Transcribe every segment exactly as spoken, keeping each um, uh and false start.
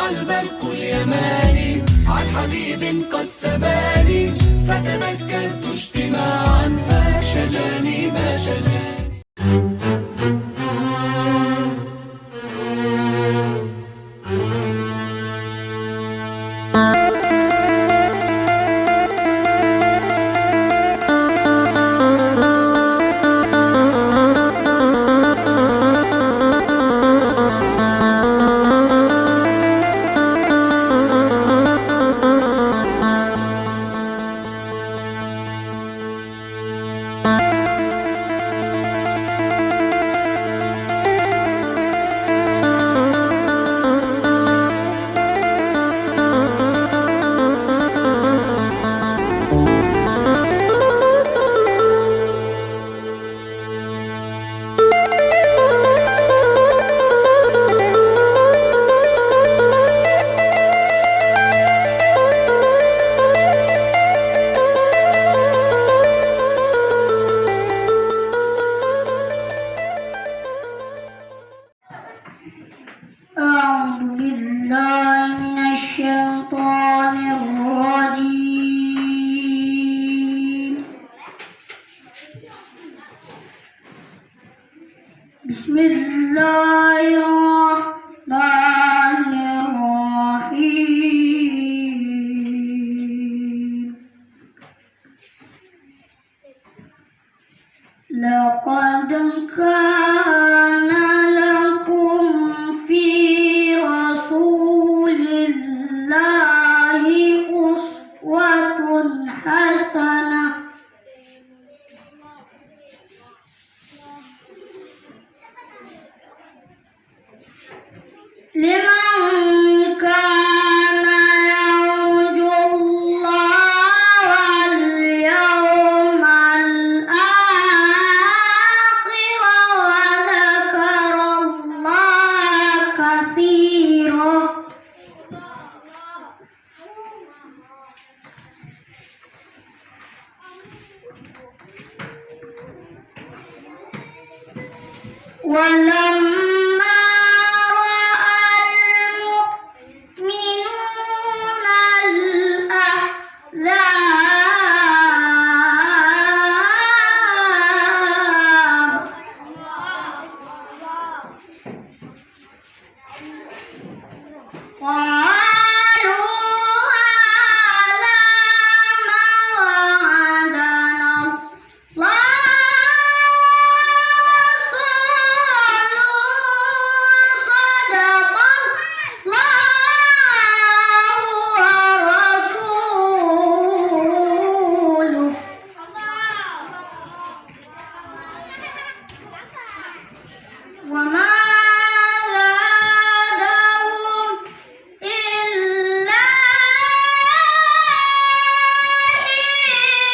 البرق اليماني عن حبيب قد سباني، فتذكرت اجتماعا فشجاني ما شجاني. أعوذ بالله من الشيطان الرجيم. بسم الله الرحمن الرحيم. لقد كان لكم في رسول الله أسوة حسنة لمن كان يرجو الله واليوم الآخر وذكر الله كثيرا. ولما رأى المؤمنون الأحزاب قالوا هذا ما وعدنا الله ورسوله، صدق الله ورسوله. وما زادهم إلا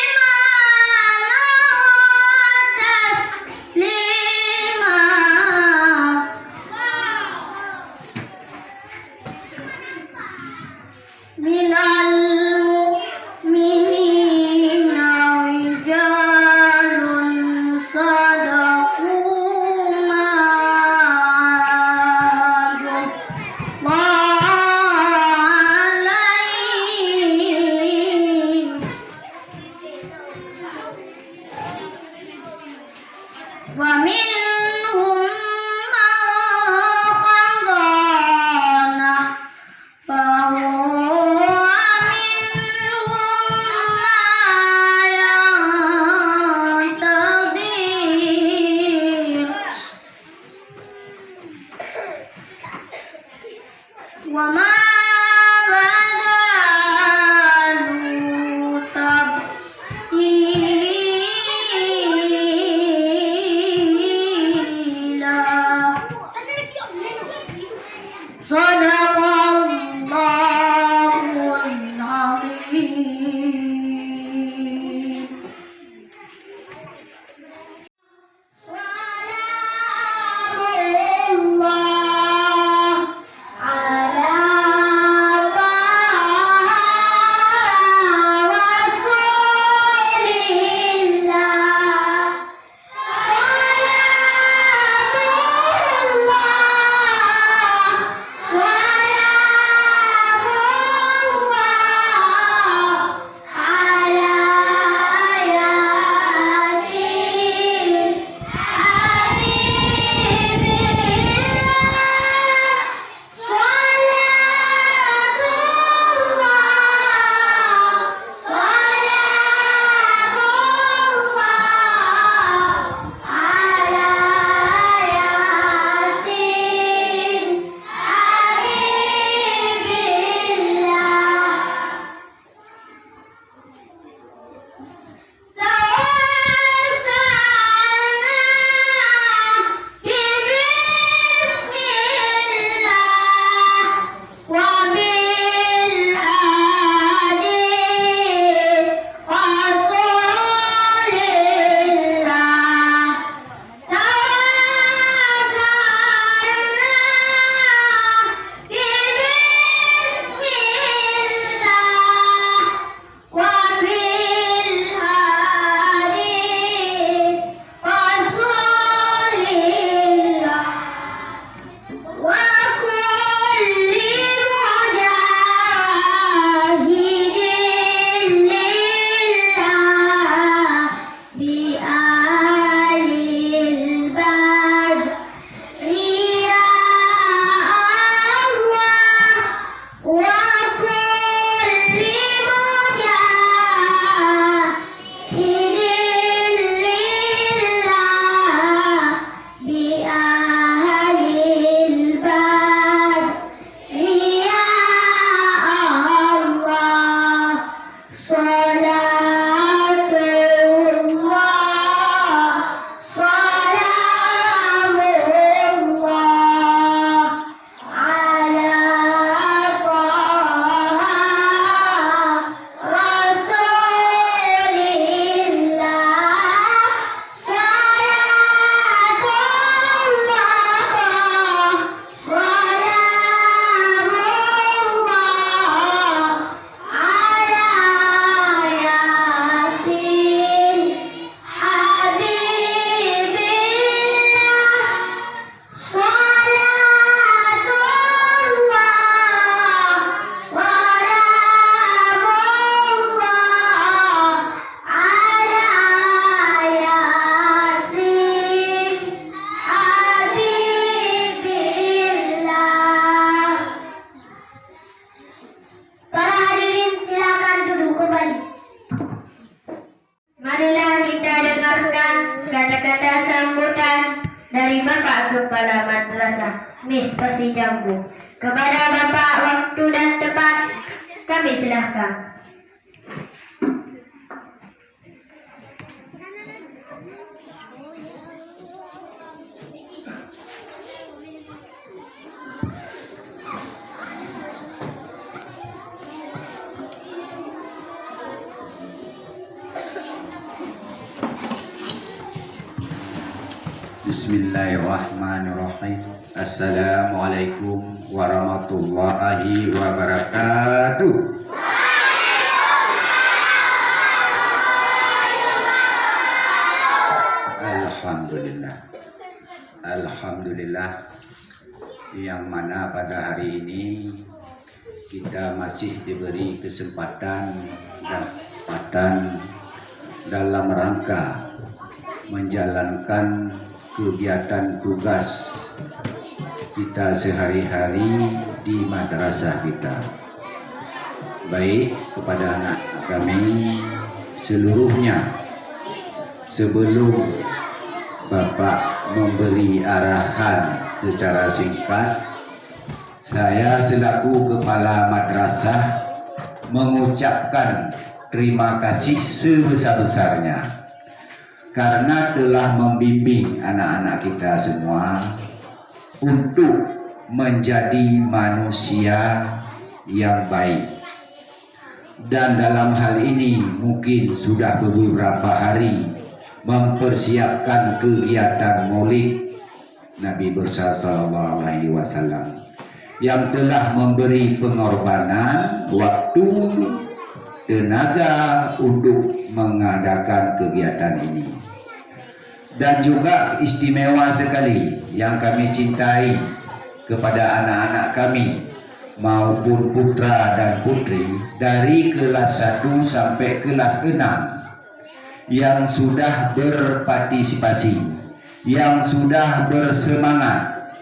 إيمانا وتسليما. من المؤمنين رجال صدقوا ما عاهدوا الله عليه فمنهم من قضى نحبه ومنهم ما ينتظر وما بدلوا تبديلا. صدق الله العظيم. سلام الله على Bapak Kepala Madrasah, Miss Pasi Jambu. Kepada Bapak waktu dan tempat, kami silahkan. Bismillahirrahmanirrahim. Assalamualaikum warahmatullahi wabarakatuh. Alhamdulillah. Alhamdulillah. Yang mana pada hari ini kita masih diberi kesempatan dan kesempatan dalam rangka menjalankan kegiatan tugas kita sehari-hari di madrasah kita. Baik, kepada anak kami seluruhnya, sebelum Bapak memberi arahan secara singkat, saya selaku kepala madrasah mengucapkan terima kasih sebesar-besarnya karena telah membimbing anak-anak kita semua untuk menjadi manusia yang baik. Dan dalam hal ini mungkin sudah beberapa hari mempersiapkan kegiatan Maulid Nabi besar sallallahu alaihi wasallam yang telah memberi pengorbanan waktu, tenaga untuk mengadakan kegiatan ini. Dan juga istimewa sekali yang kami cintai kepada anak-anak kami maupun putra dan putri dari kelas satu sampai kelas enam yang sudah berpartisipasi, yang sudah bersemangat,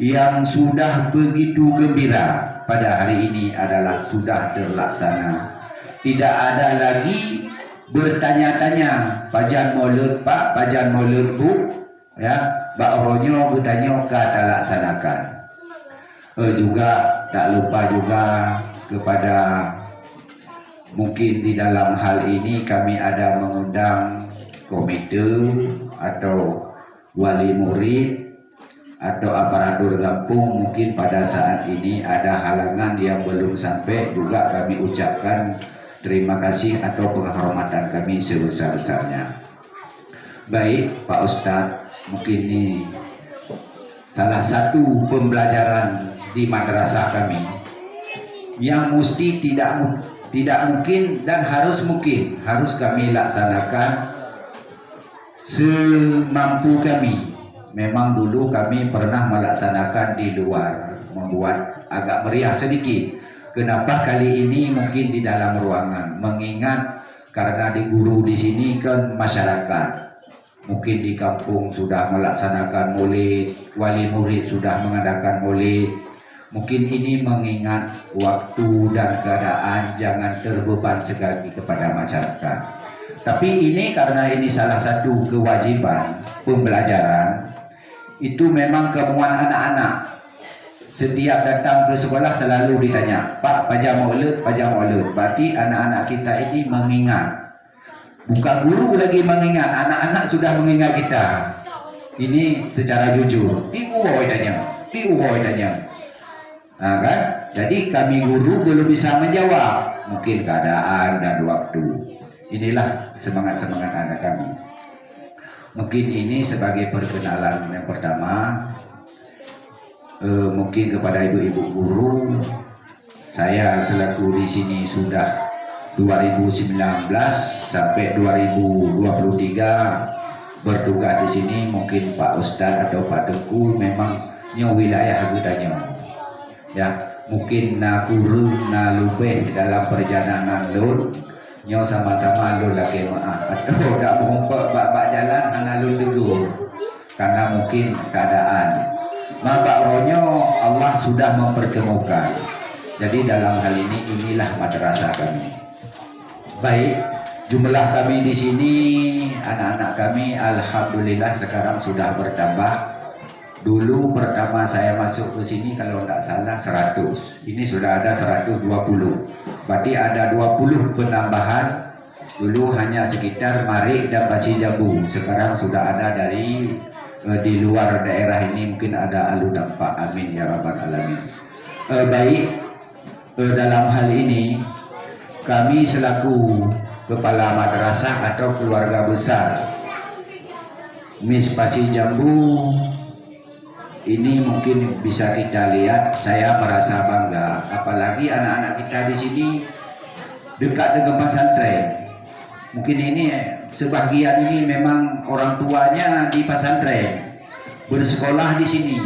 yang sudah begitu gembira pada hari ini adalah sudah terlaksana. Tidak ada lagi bertanya-tanya, "Pajan Maulud, Pak? Pajan Maulud, Bu?" Ya, bak uroe nyoe geutanyoe ka talaksanakan. Eh, juga tak lupa juga kepada, mungkin di dalam hal ini kami ada mengundang komite atau wali murid atau aparatur gampong, mungkin pada saat ini ada halangan yang belum sampai, juga kami ucapkan terima kasih atau penghormatan kami sebesar-besarnya. Baik, Pak Ustaz, mungkin ini salah satu pembelajaran di madrasah kami yang mesti tidak mu-, tidak mungkin dan harus mungkin, harus kami laksanakan semampu kami. Memang dulu kami pernah melaksanakan di luar, membuat agak meriah sedikit. Kenapa kali ini mungkin di dalam ruangan? Mengingat karena di guru di sini kan masyarakat. Mungkin di kampung sudah melaksanakan Maulid, wali murid sudah mengadakan Maulid. Mungkin ini mengingat waktu dan keadaan, jangan terbeban sekali kepada masyarakat. Tapi ini karena ini salah satu kewajiban pembelajaran, itu memang kemauan anak-anak. Setiap datang ke sekolah selalu ditanya, "Pak, pajan Maulud, pajan Maulud." Berarti anak-anak kita ini mengingat. Bukan guru lagi mengingat, anak-anak sudah mengingat kita. Ini secara jujur. Pi uroe tanya, pi uroe tanya. Ha, kan? Jadi kami guru belum bisa menjawab. Mungkin keadaan dan waktu. Inilah semangat-semangat anak kami. Mungkin ini sebagai perkenalan yang pertama. Eh, mungkin kepada ibu-ibu guru, saya selaku di sini sudah dua ribu sembilan belas sampai dua ribu dua puluh tiga bertugas di sini, mungkin Pak Ustaz atau Pak Teungku memang nyoe wilayah geutanyoe. Ya, mungkin na kureueng, na leubeh dalam perjalanan lôn, nyoe sama-sama lôn lakée meuáh. Atau dak meurumpok bak-bak jalan hana lôn tegur. Karena mungkin keadaan. Ma bak uroe nyoe Allah sudah mempertemukan. Jadi dalam hal ini, inilah madrasah kami. Baik, jumlah kami di sini, anak-anak kami, alhamdulillah sekarang sudah bertambah. Dulu pertama saya masuk ke sini, kalau tidak salah, seratus. Ini sudah ada seratus dua puluh. Berarti ada dua puluh penambahan. Dulu hanya sekitar Marek dan Pasir Jambu. Sekarang sudah ada dari, eh, di luar daerah ini, mungkin ada Alu Dampak. Amin ya rabbal alamin. Eh, baik, eh, dalam hal ini, kami selaku kepala madrasah atau keluarga besar Mis Pasir Jambu, ini mungkin bisa kita lihat, saya merasa bangga, apalagi anak-anak kita di sini dekat dengan pesantren. Mungkin ini, sebahagian ini memang orang tuanya di pesantren, bersekolah di sini,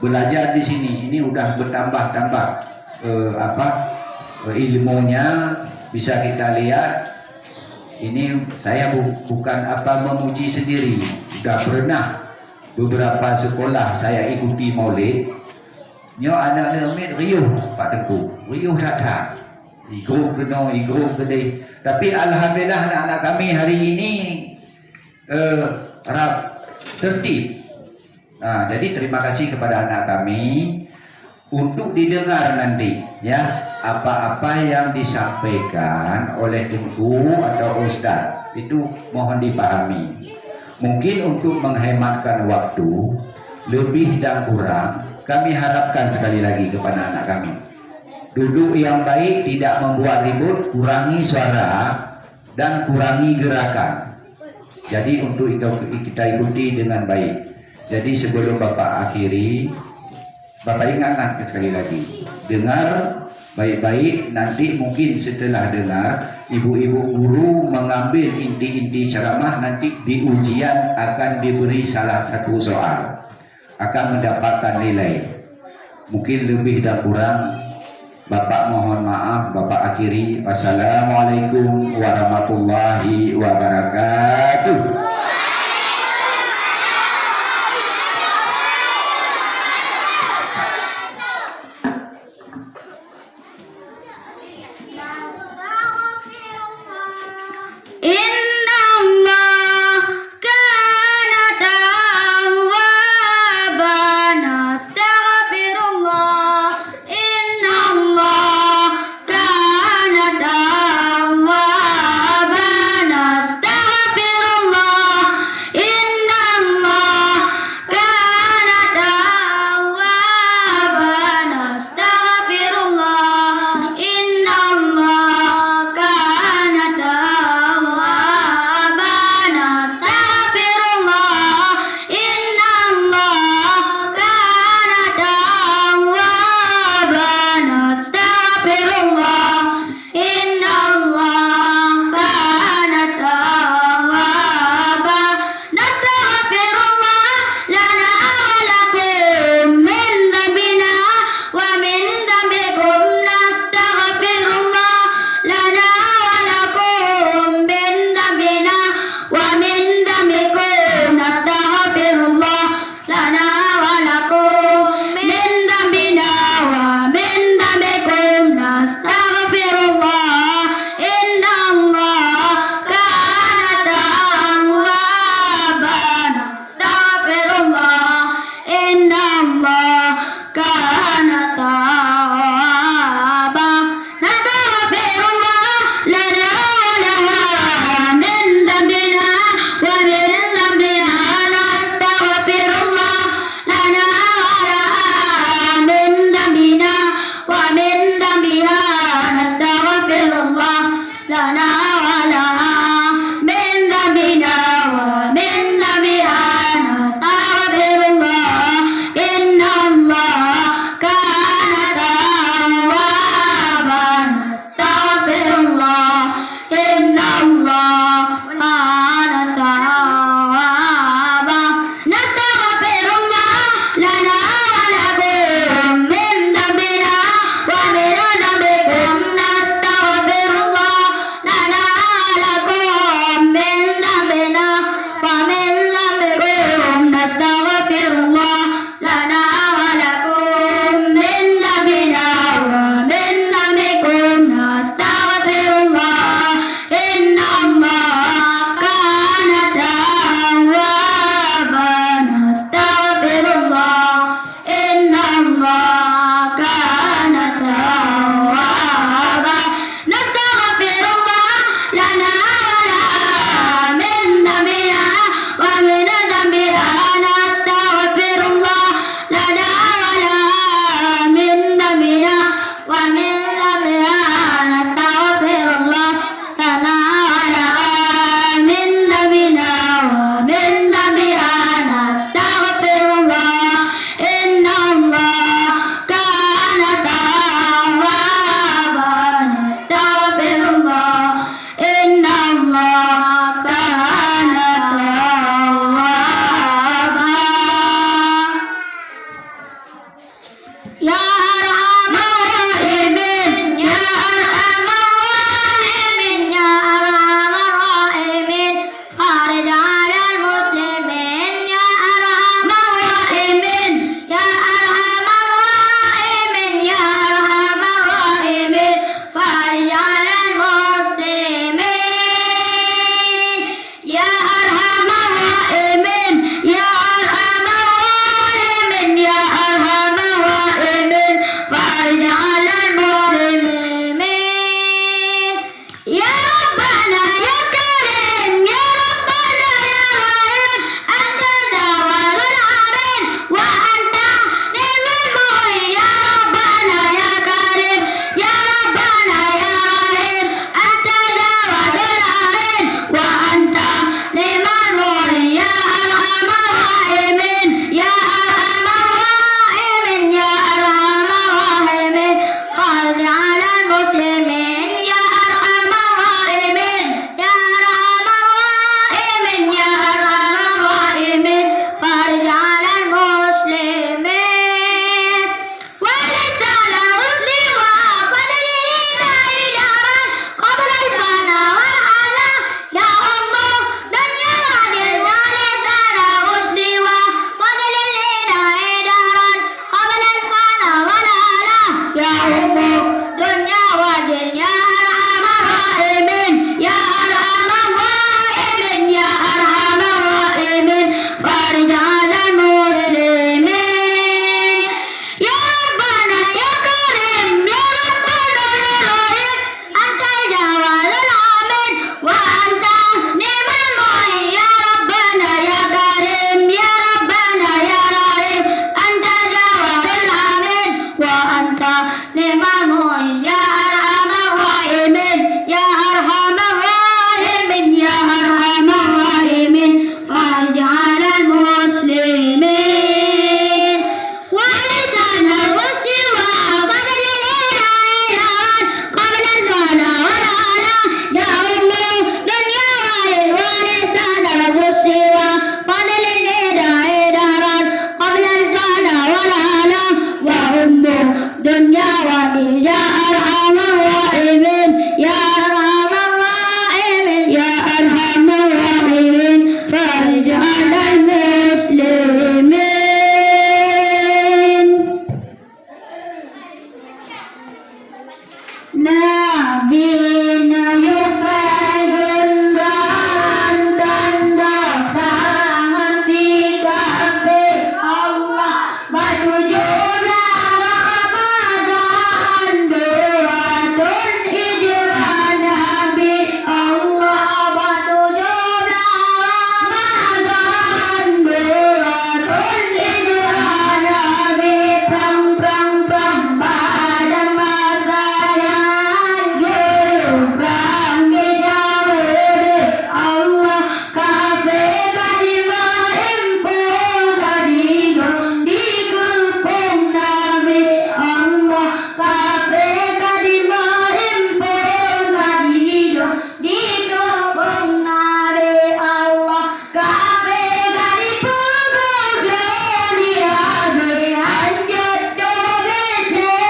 belajar di sini. Ini udah bertambah-tambah, eh, apa, eh, ilmunya, bisa kita lihat. Ini saya bu-, bukan apa memuji sendiri, udah pernah beberapa sekolah saya ikuti maulid. Nyoe aneuk-aneuk miet riuh, Pak Teungku, riuh that-that. Igrop keunoe, igrop keudeh. Tapi alhamdulillah, anak-anak kami hari ini, eh, rap, tertib. Nah, jadi terima kasih kepada anak kami. Untuk didengar nanti, ya, apa-apa yang disampaikan oleh teungku atau ustaz, itu mohon dipahami. Mungkin untuk menghematkan waktu, lebih dan kurang, kami harapkan sekali lagi kepada anak kami, duduk yang baik, tidak membuat ribut, kurangi suara, dan kurangi gerakan. Jadi, untuk itu kita ikuti dengan baik. Jadi, sebelum Bapak akhiri, Bapak ingatkan sekali lagi, dengar baik-baik, nanti mungkin setelah dengar, ibu-ibu guru mengambil inti-inti ceramah, nanti di ujian akan diberi salah satu soal. Akan mendapatkan nilai. Mungkin lebih dan kurang, Bapak mohon maaf, Bapak akhiri. Assalamualaikum warahmatullahi wabarakatuh. إن الله كان توابا. أستغفر الله. إن الله كان توابا. أستغفر الله. إن الله كان توابا. أستغفر الله. إن الله كان توابا. أستغفر الله. إن الله كان توابا. أستغفر الله. إن الله كان توابا. نستغفر الله لنا ولكم من ذنبنا ومن ذنبكم. نستغفر الله لنا ولكم من ذنبنا ومن ذنبكم. نستغفر الله لنا ولكم من ذنبنا ومن ذنبكم. نستغفر الله. إن الله كان توابا. نستغفر الله. إن الله كان توابا. نستغفر الله لنا ولها من ذنبنا ومن ذنبها. نستغفر الله لنا ولها من ذنبنا ومن ذنبها. نستغفر الله لنا ولها من ذنبنا ومن ذنبها. نستغفر الله. إن الله كان توابا. نستغفر الله. إن الله كان توابا. نستغفر الله لنا ولكم من ذنبنا ومن ذنبكم. نستغفر الله لنا muslimin, ya arhamar rahimin, ya arhamar rahimin, ya arhamar rahimin, farij 'alal muslimin. وليس له سوى فضل الإله دارا قبل الفنا والعلا. يا أم الدنيا ودين وليس له سوى فضل الإله دارا قبل الفنا والعلا. يا أم الدنيا ودين يا أرحم الراحمين، يا أرحم الراحمين، يا أرحم الراحمين، فرج على المسلمين. يا ربنا يا كريم، يا ربنا يا رحيم، أنت الجواد الأمين، وأنت نعم المعين. يا ربنا يا كريم، يا ربنا يا رحيم، أنت الجواد الأمين، وأنت نعم المعين. يا أرحم الراحمين، يا أرحم الراحمين، يا أرحم الراحمين، فرج على المسلمين. وليس له سوى فضل الإله دارا قبل الفنا والعلا. يا أم الدنيا ودين وليس له سوى فضل الإله دارا قبل الفنا والعلا. وأم الدنيا ودين يا أرحم الراحمين، يا أرحم الراحمين، يا أرحم الراحمين، فرج على المسلمين. Nabi neuyue peugah ban tanda tangan si kafé, Allah bak tujoh blah Ramadhan dua thon hijrah Nabi. Allah bak tujoh blah Ramadhan dua thon hijrah Nabi. Prang, prang, prang, badan masa nyan geuyue prang di Yahudi. Allah kafé ka dimeuimpun ka jidong dikeue phon Nabi. Allah kafé ka dimeuimpun ka jidong dikeue phon Nabi. Allah kafé ka jipeubuet lé Nabi hanjeuet teubiet lé.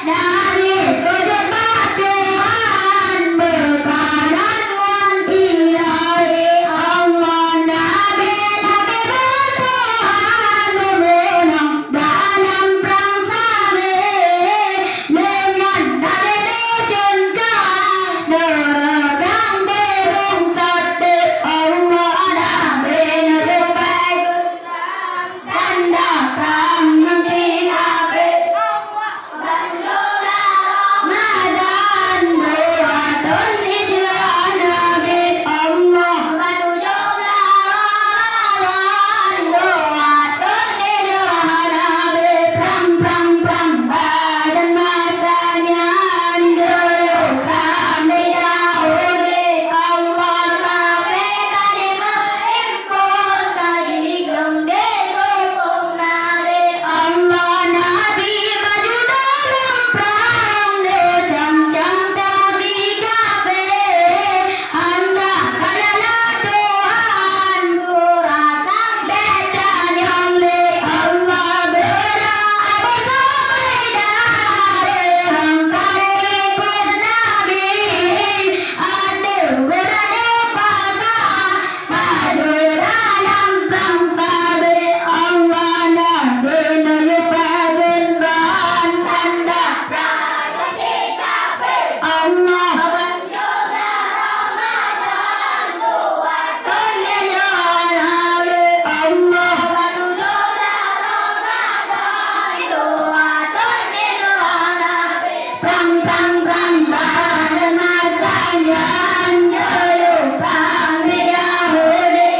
Nabi sujud bak Tuhan beukanan ngon Ilahi. Allah Nabi lagèe beutohan beumeunang dalam prang sabé. Lheueh nyan Nabi neucuncan, neureudang bubông saté. Allah Nabi neuleupah tanda prang ngon si kafé. Ramadan dua thon hijrah Nabi. Allah ka tujoh blah Ramadan dua thon hijrah Nabi. Prang, prang, prang, badan masa nyan geuyue prang di Yahudi. Allah kafé ka dimeuimpun ka jidong dikeue phon Nabi. Allah Nabi maju dalam prang, neucam-cam teuh si kafé. Hana kalala Tuhan, peurasaan bèk tanyong lé. Allah beurah Abu Zubaidah, beurangkat ikot Nabi. Ateueh beurangkat pasang, ka jeuet dalam prang sabé. Allah Nabi neuleupah ban tanda prang ngon si kafé. Allah Prang, prang, prang, badan masa nyan geuyue prang di Yahudi.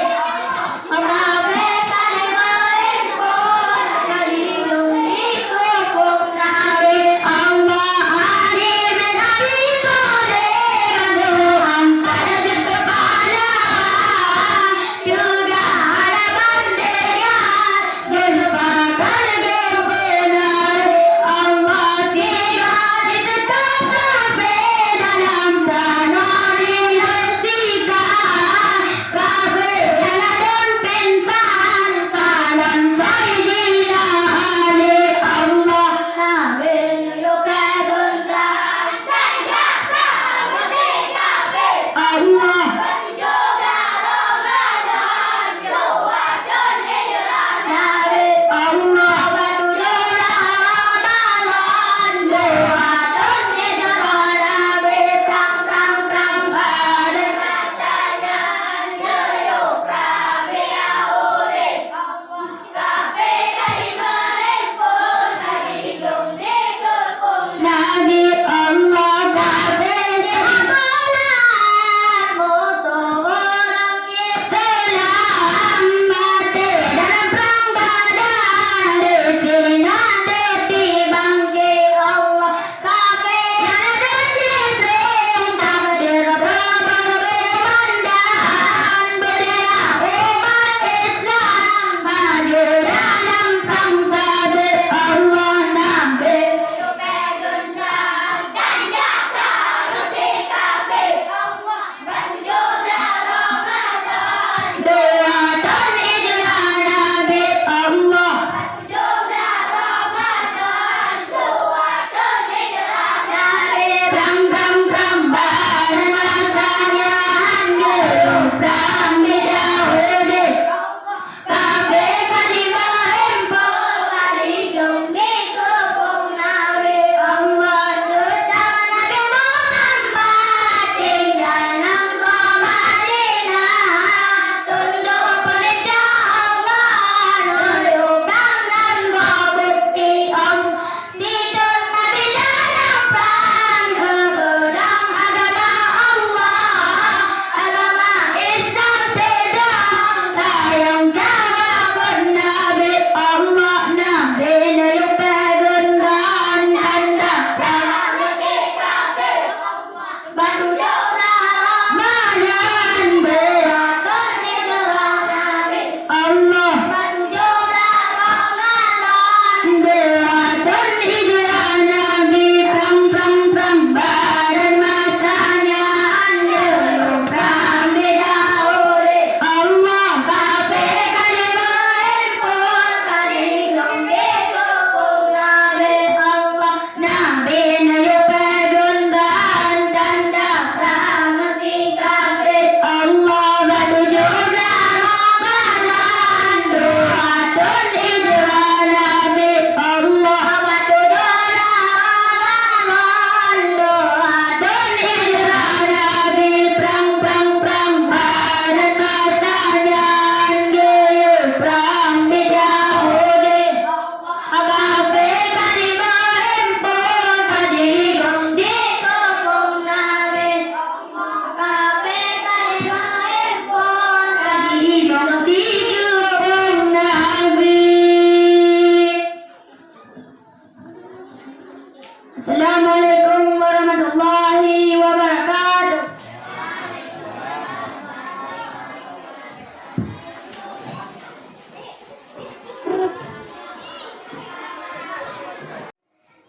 Assalamualaikum warahmatullahi wabarakatuh.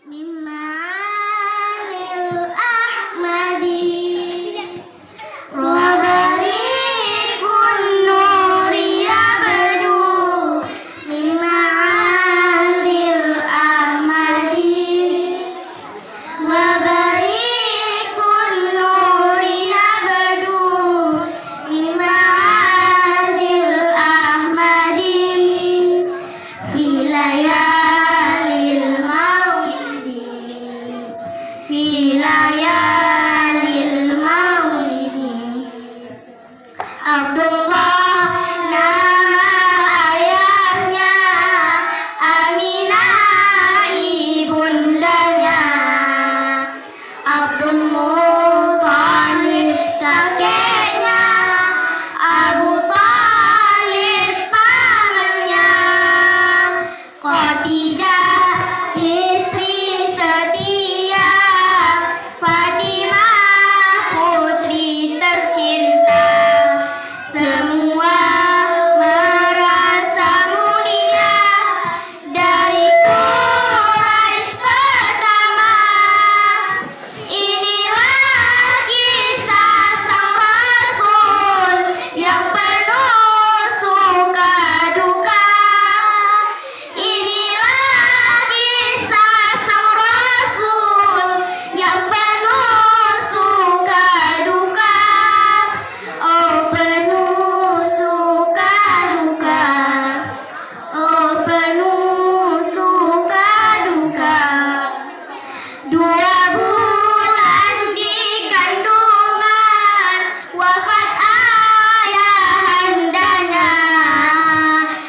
من معاني الأحمد وبريق النور يبدو من معاني الأحمد وبريق النور يبدو من معاني الأحمد في ليالي المولد، في ليالي المولد. Abdullah nama ayahnya, Aminah ibundanya, Abdul Muttalib kakeknya, Abu Thalib pamannya. Khadijah istri setia, Fatimah putri tercinta. Semua merasa mulia dari Quraisy pertama. Inilah kisah sang Rasul yang penuh suka duka. Inilah kisah sang Rasul yang penuh suka duka. Oh, penuh suka duka. Oh, penuh suka duka. Dua bulan di kandungan, wafat ayahandanya.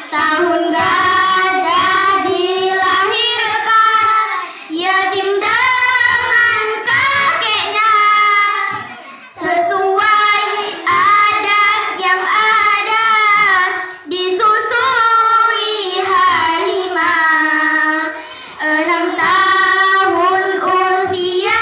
Tahun gajah dilahirkan, yatim dengan kakeknya. Sesuai adat yang ada, disusui Halimah. Enam tahun usia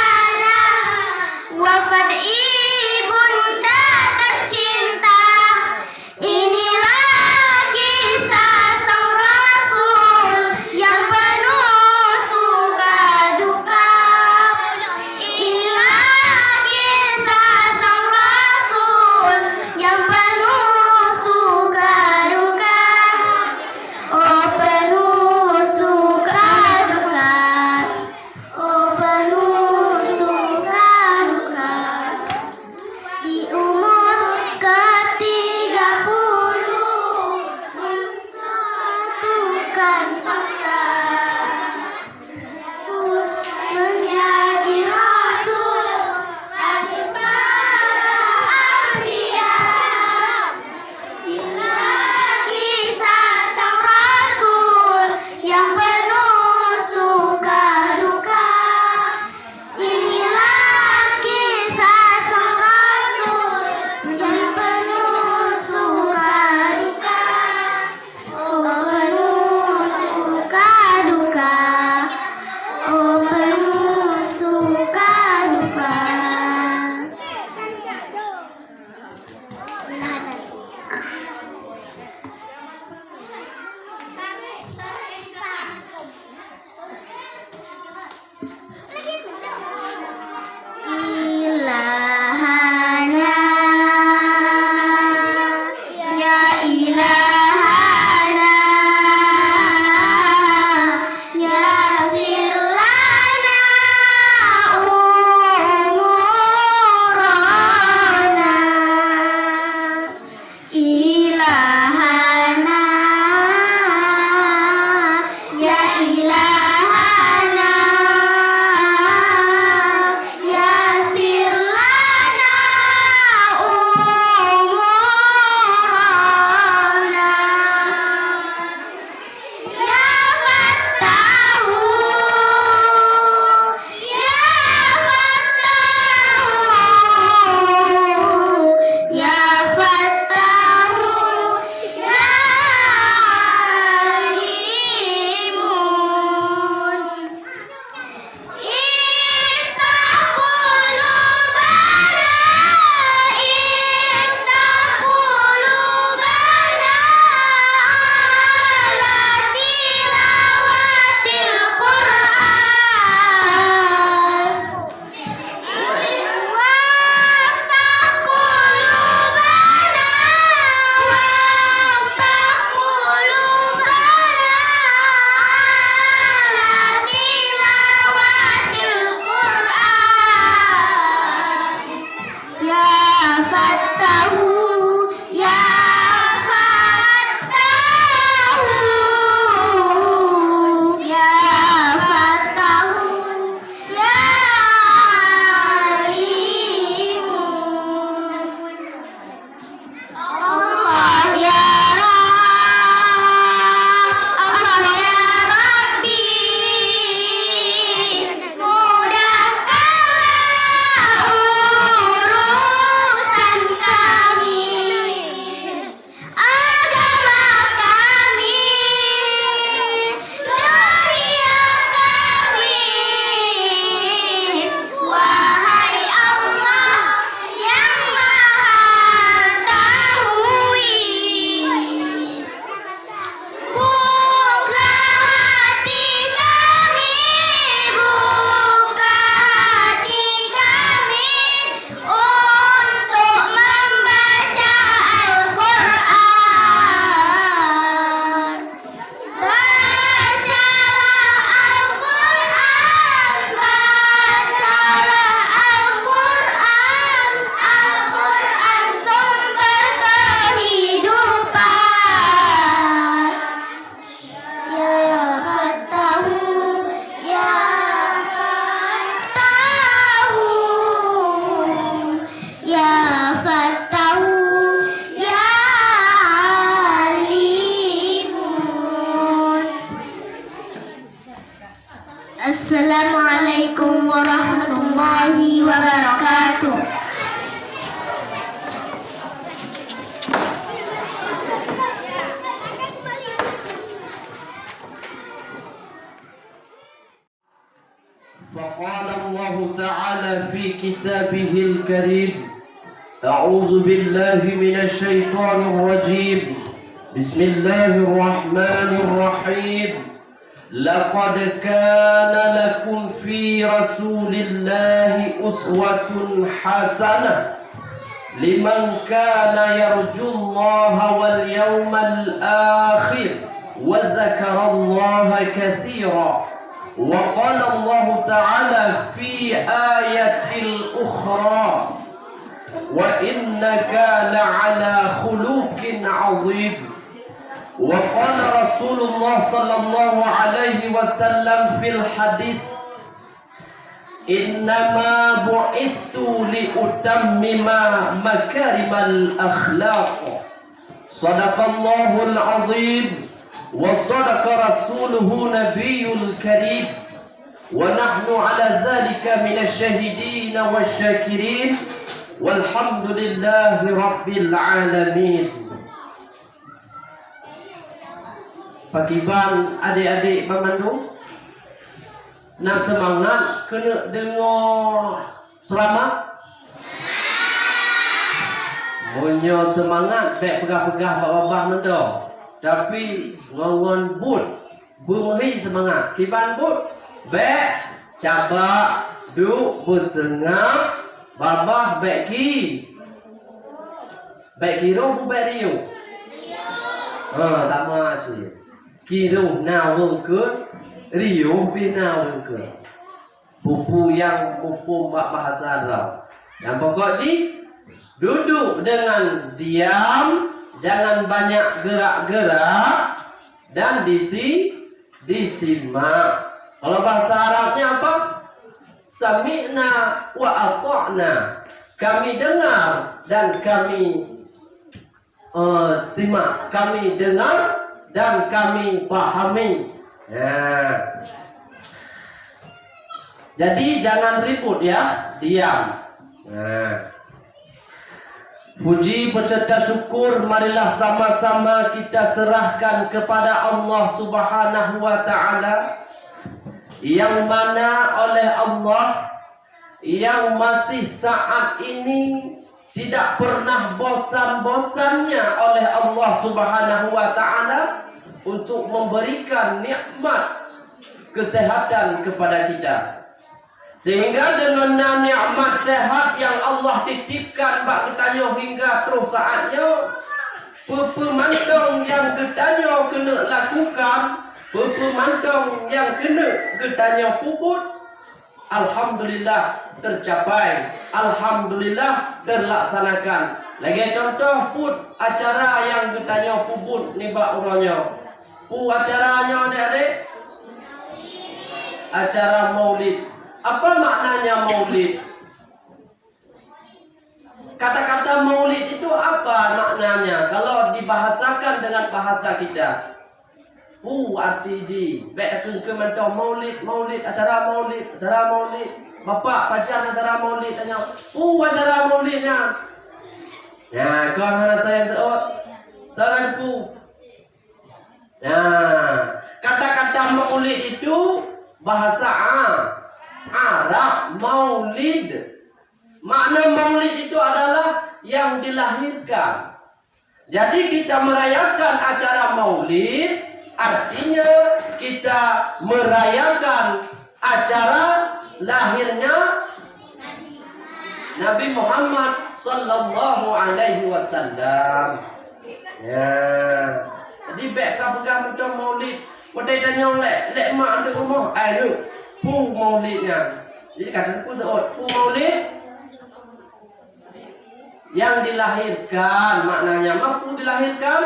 الله وبركاته. فقال الله تعالى في كتابه الكريم: أعوذ بالله من الشيطان الرجيم. بسم الله الرحمن الرحيم. لقد كان لكم في رسول الله أسوة حسنة لمن كان يرجو الله واليوم الآخر وذكر الله كثيرا. وقال الله تعالى في آية أخرى: وإنك لعلى خلق عظيم. وقال رسول الله صلى الله عليه وسلم في الحديث: إنما بعثت لأتمم مكارم الأخلاق. صدق الله العظيم وصدق رسوله النبي الكريم ونحن على ذلك من الشاهدين والشاكرين والحمد لله رب العالمين. Pakiban adik-adik banmandum? Na seumangat keuneuk deungoe ceramah? Meunyoe seumangat, bék peugah-peugah bak babah mantong, tapi ngon, ngon buet, beumeuhi seumangat. Kiban buet? Bék cabak, duek, beuseungab, babah bék ki. Bék ki roh, bék riôh. Ha, sama cit. Ki roh na ureueng kheun, riôh pih na ureueng kheun. Peue-peue nyang muphom bak bahasa droe. Nyang pokok jih, duduk dengan diam, jangan banyak gerak-gerak, dan disi-, disimak. Kalau bahasa Arabnya apa? Sami'na wa ata'na. Kami dengar dan kami eh, simak, kami dengar dan kami pahami. Nah. Jadi jangan ribut ya, diam. Nah. Puji beserta syukur marilah sama-sama kita serahkan kepada Allah Subhanahu wa Ta'ala, yang mana oleh Allah yang masih saat ini tidak pernah bosan-bosannya oleh Allah Subhanahu wa Ta'ala untuk memberikan nikmat kesehatan kepada kita. Sehingga dengan na nikmat sehat yang Allah titipkan bak geutanyoe hingga troh saat nyoe, peue-peue mantong nyang geutanyoe keuneuk lakukan, peue-peue mantong nyang keuneuk geutanyoe peubuet, alhamdulillah tercapai, alhamdulillah terlaksanakan. Lagée contoh, buet acara nyang geutanyoe peubuet nibak uroe nyoe. Peue acara nyoe, adik-adik? Acara maulid. Apa maknanya maulid? Kata-kata maulid itu apa maknanya kalau dibahasakan dengan bahasa kita? Peue arti jih? Bék takheun-kheun mantong maulid, maulid, acara maulid, acara maulid. Bapak, pajan acara maulid, tanyong, peue acara maulid nyan? Nah, kon hana sayang seuôt. Salah depu. Nah, kata-kata maulid itu bahasa A-, Arab, maulid. Makna maulid itu adalah yang dilahirkan. Jadi kita merayakan acara maulid, artinya kita merayakan acara lahirnya Nabi Muhammad sallallahu alaihi wasallam. Ya. Jadi bék ka peugah mantong maulid. Watée tanyong lé, lé mak di rumoh, "Ai, Neuk, peue maulid nyan?" Jadi kata ku seuôt, "Peue maulid?" Yang dilahirkan, maknanya ma peue dilahirkan?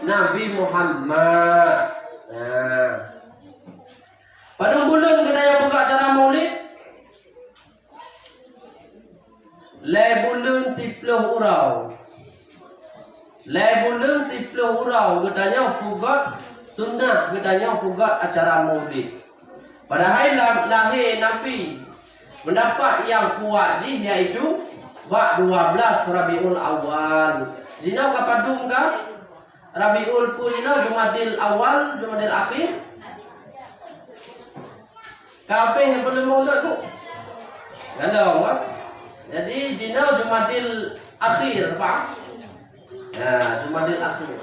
Nabi Muhammad. Nah. Padum buleuen geutanyoe buka acara maulid? Lhée buleuen siplôh uroe. Lhée buleuen siplôh uroe geutanyoe peugot sunnah, geutanyoe peugot acara maulid. Padahai lam lahé Nabi Pendapat nyang kuat jih yaitu bak dua belas Rabiul Awal. Jinoe ka padum ka? Rabiul peue jinoe? Jumadil Awal, Jumadil Akhir? Ka habéh nyang peuleumah ulat tu? Galom, ha? Jadi, jinoe Jumadil Akhir, paham? Ha, Jumadil Akhir.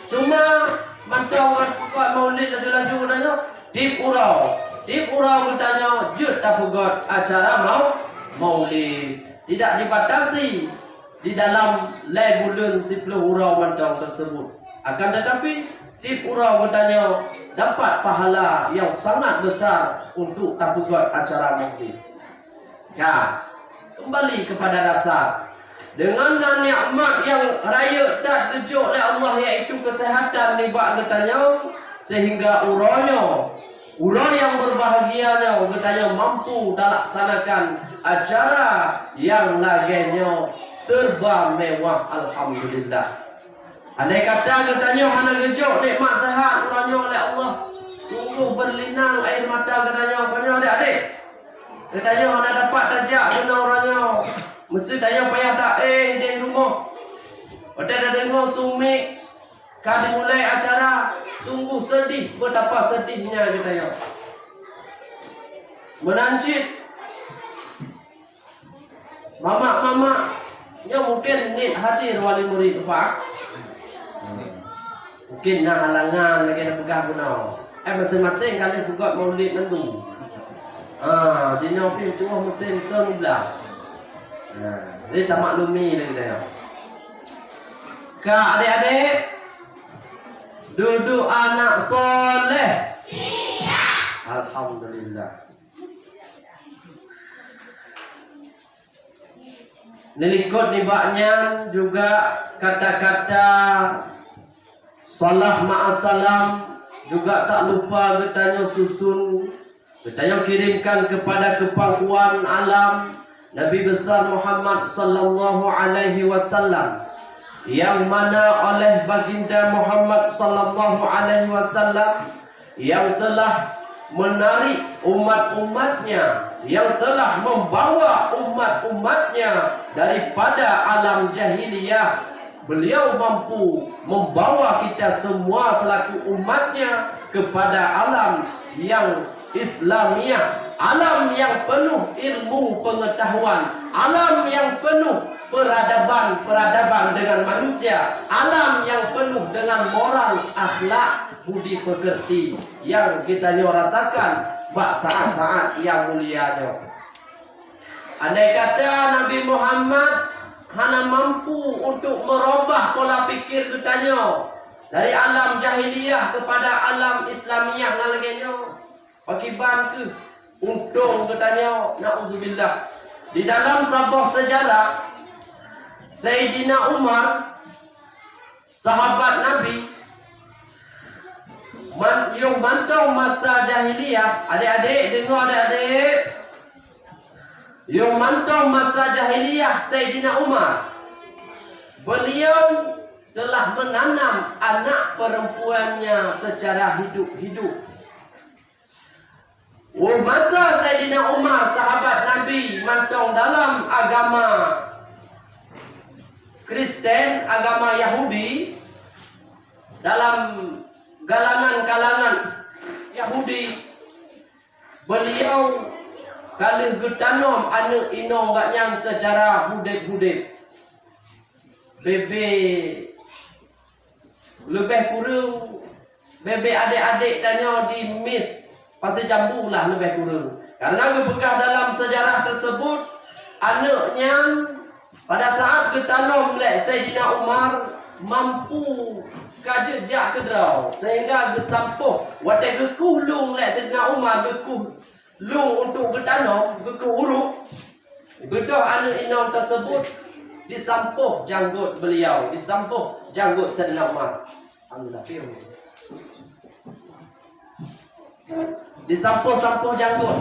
Cuma mantong ngon peubuet maulid laju-laju geutanyoe, tiep uroe, tiep uroe geutanyoe jeuet tapeugöt acara mau-, maulid. Tidak dibatasi di dalam lhèe buleuen siplôh uroe mantong tersebut. Akan tetapi, tiep uroe geutanyoe dapat pahala yang sangat besar untuk tapeugöt acara maulid. Ya, kembali kepada dasar. Deungon na nikmat nyang rayeuk that geujok lé Allah, yaitu keuseuhatan nibak geutanyoe, sehingga uroe nyoe, uroe nyang berbahagia nyoe, geutanyoe mampu talaksanakan acara nyang lagèe nyoe serba mewah, alhamdulillah. Andai kata geutanyoe hana geujok nikmat seuhat uroe nyoe lé Allah, sungguh berlinang air mata geutanyoe, kon nyoe, adik-adik. Geutanyoe hana dapat tajak keunoe uroe nyoe. Meusé tanyoe payah taéh di rumoh. Watèe tadeungoe su mik ka dimulai acara, sungguh seudih, betapa seudihnya geutanyoe. Meunan cit, mamak-mamak nyoe mungken niet hadir wali murid, Pak. Mungken na halangan lagèe na peugah bunoe. Eh, maséng-maséng ka lheueh peugöt maulid mandum. Ah, jinoe pih tuwoh musém thôn niblah. Nah, jadi tamaklumi lé geutanyoe. Ka, adik-adik, dudu anak soleh. Alhamdulillah. Neulikot nibak nyan juga kata-kata salam ma'assalam, juga tak lupa geutanyoe susun, geutanyoe kirimkan kepada kepangkuan alam Nabi Besar Muhammad sallallahu alaihi wasallam, yang mana oleh Baginda Muhammad sallallahu alaihi wasallam yang telah menarik umat-umatnya, yang telah membawa umat-umatnya daripada alam jahiliyah. Beliau mampu membawa kita semua selaku umatnya kepada alam yang Islamiah, alam yang penuh ilmu pengetahuan, alam yang penuh peradaban-peradaban dengan manusia, alam yang penuh dengan moral, akhlak, budi pekerti yang geutanyoe rasakan bak saat-saat yang mulia nyoe. Andai kata Nabi Muhammad hana mampu untuk merubah pola pikir geutanyoe dari alam jahiliyah kepada alam Islamiah nyang lagèe nyoe, pakiban keuh untông geutanyoe, naudzubillah. Di dalam saboh sejarah, Saidina Umar, sahabat Nabi, man-, yoh mantong masa jahiliyah, adik-adik, deungoe adik-adik, yoh mantong masa jahiliyah Saidina Umar, beliau telah menanam anak perempuannya secara hidup-hidup. Óh masa Saidina Umar, sahabat Nabi, mantong dalam agama Kristen, agama Yahudi, dalam galangan-kalangan Yahudi, beliau ka lheueh geutanom aneuk inong gobnyan seucara hudeb-hudeb. Bebe leubeh kureueng, bebe adek-adek tanyoe di Mis, Pasé Jambu lah leubeh kureueng. Karena geupeugah dalam sejarah tersebut, aneuk nyan pada saat geutanom lé Saidina Umar mampu ka jeuet jak keudroe, sehingga geusampôh. Watée geukueh lueng lé Saidina Umar, geukueh lueng untuk geutanom, geukueh uruk, beudôh aneuk inong tersebut disampôh janggot beliau, disampôh janggot Saidina Umar. Alhamdulillah, piôh. Disampôh-sampôh janggot.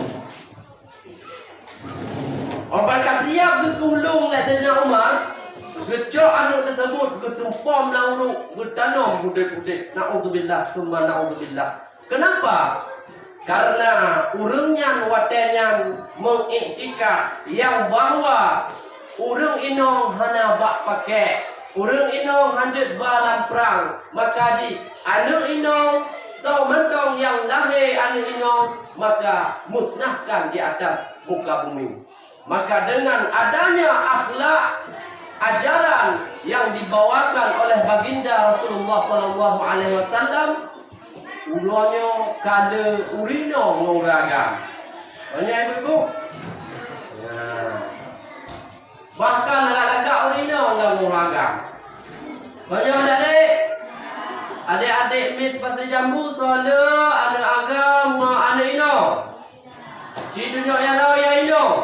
Óh ban ka siap geukueh lueng lé Saidina Umar, geucok aneuk tersebut, geusumpom lam uruk, geutanom udeb-udeb. Naudzubillah, summa naudzubillah. Kenapa? Kareuna ureuëng nyan watée nyan meungiktikad nyang bahwa ureuëng inong hana bak pakék, ureuëng inong hanjeuet ba lam prang, maka jih aneuëk inong soe mantong nyang lahé aneuëk inong, maka musnahkan di atas muka bumi. Maka dengan adanya akhlak ajaran yang dibawakan oleh Baginda Rasulullah sallallahu alaihi wasallam, uroe nyoe ka le ureuëng inong ngon ureuëng agam. Banyak ibu-ibu? Ya. Bahkan lagak-lagak ureuëng inong ngon ureuëng agam. Banyak adik-adik? Adik-adik Miss Pasir Jambu soe le aneuëk agam ngon aneuëk inong. Ci tunyok jaroe nyang inong.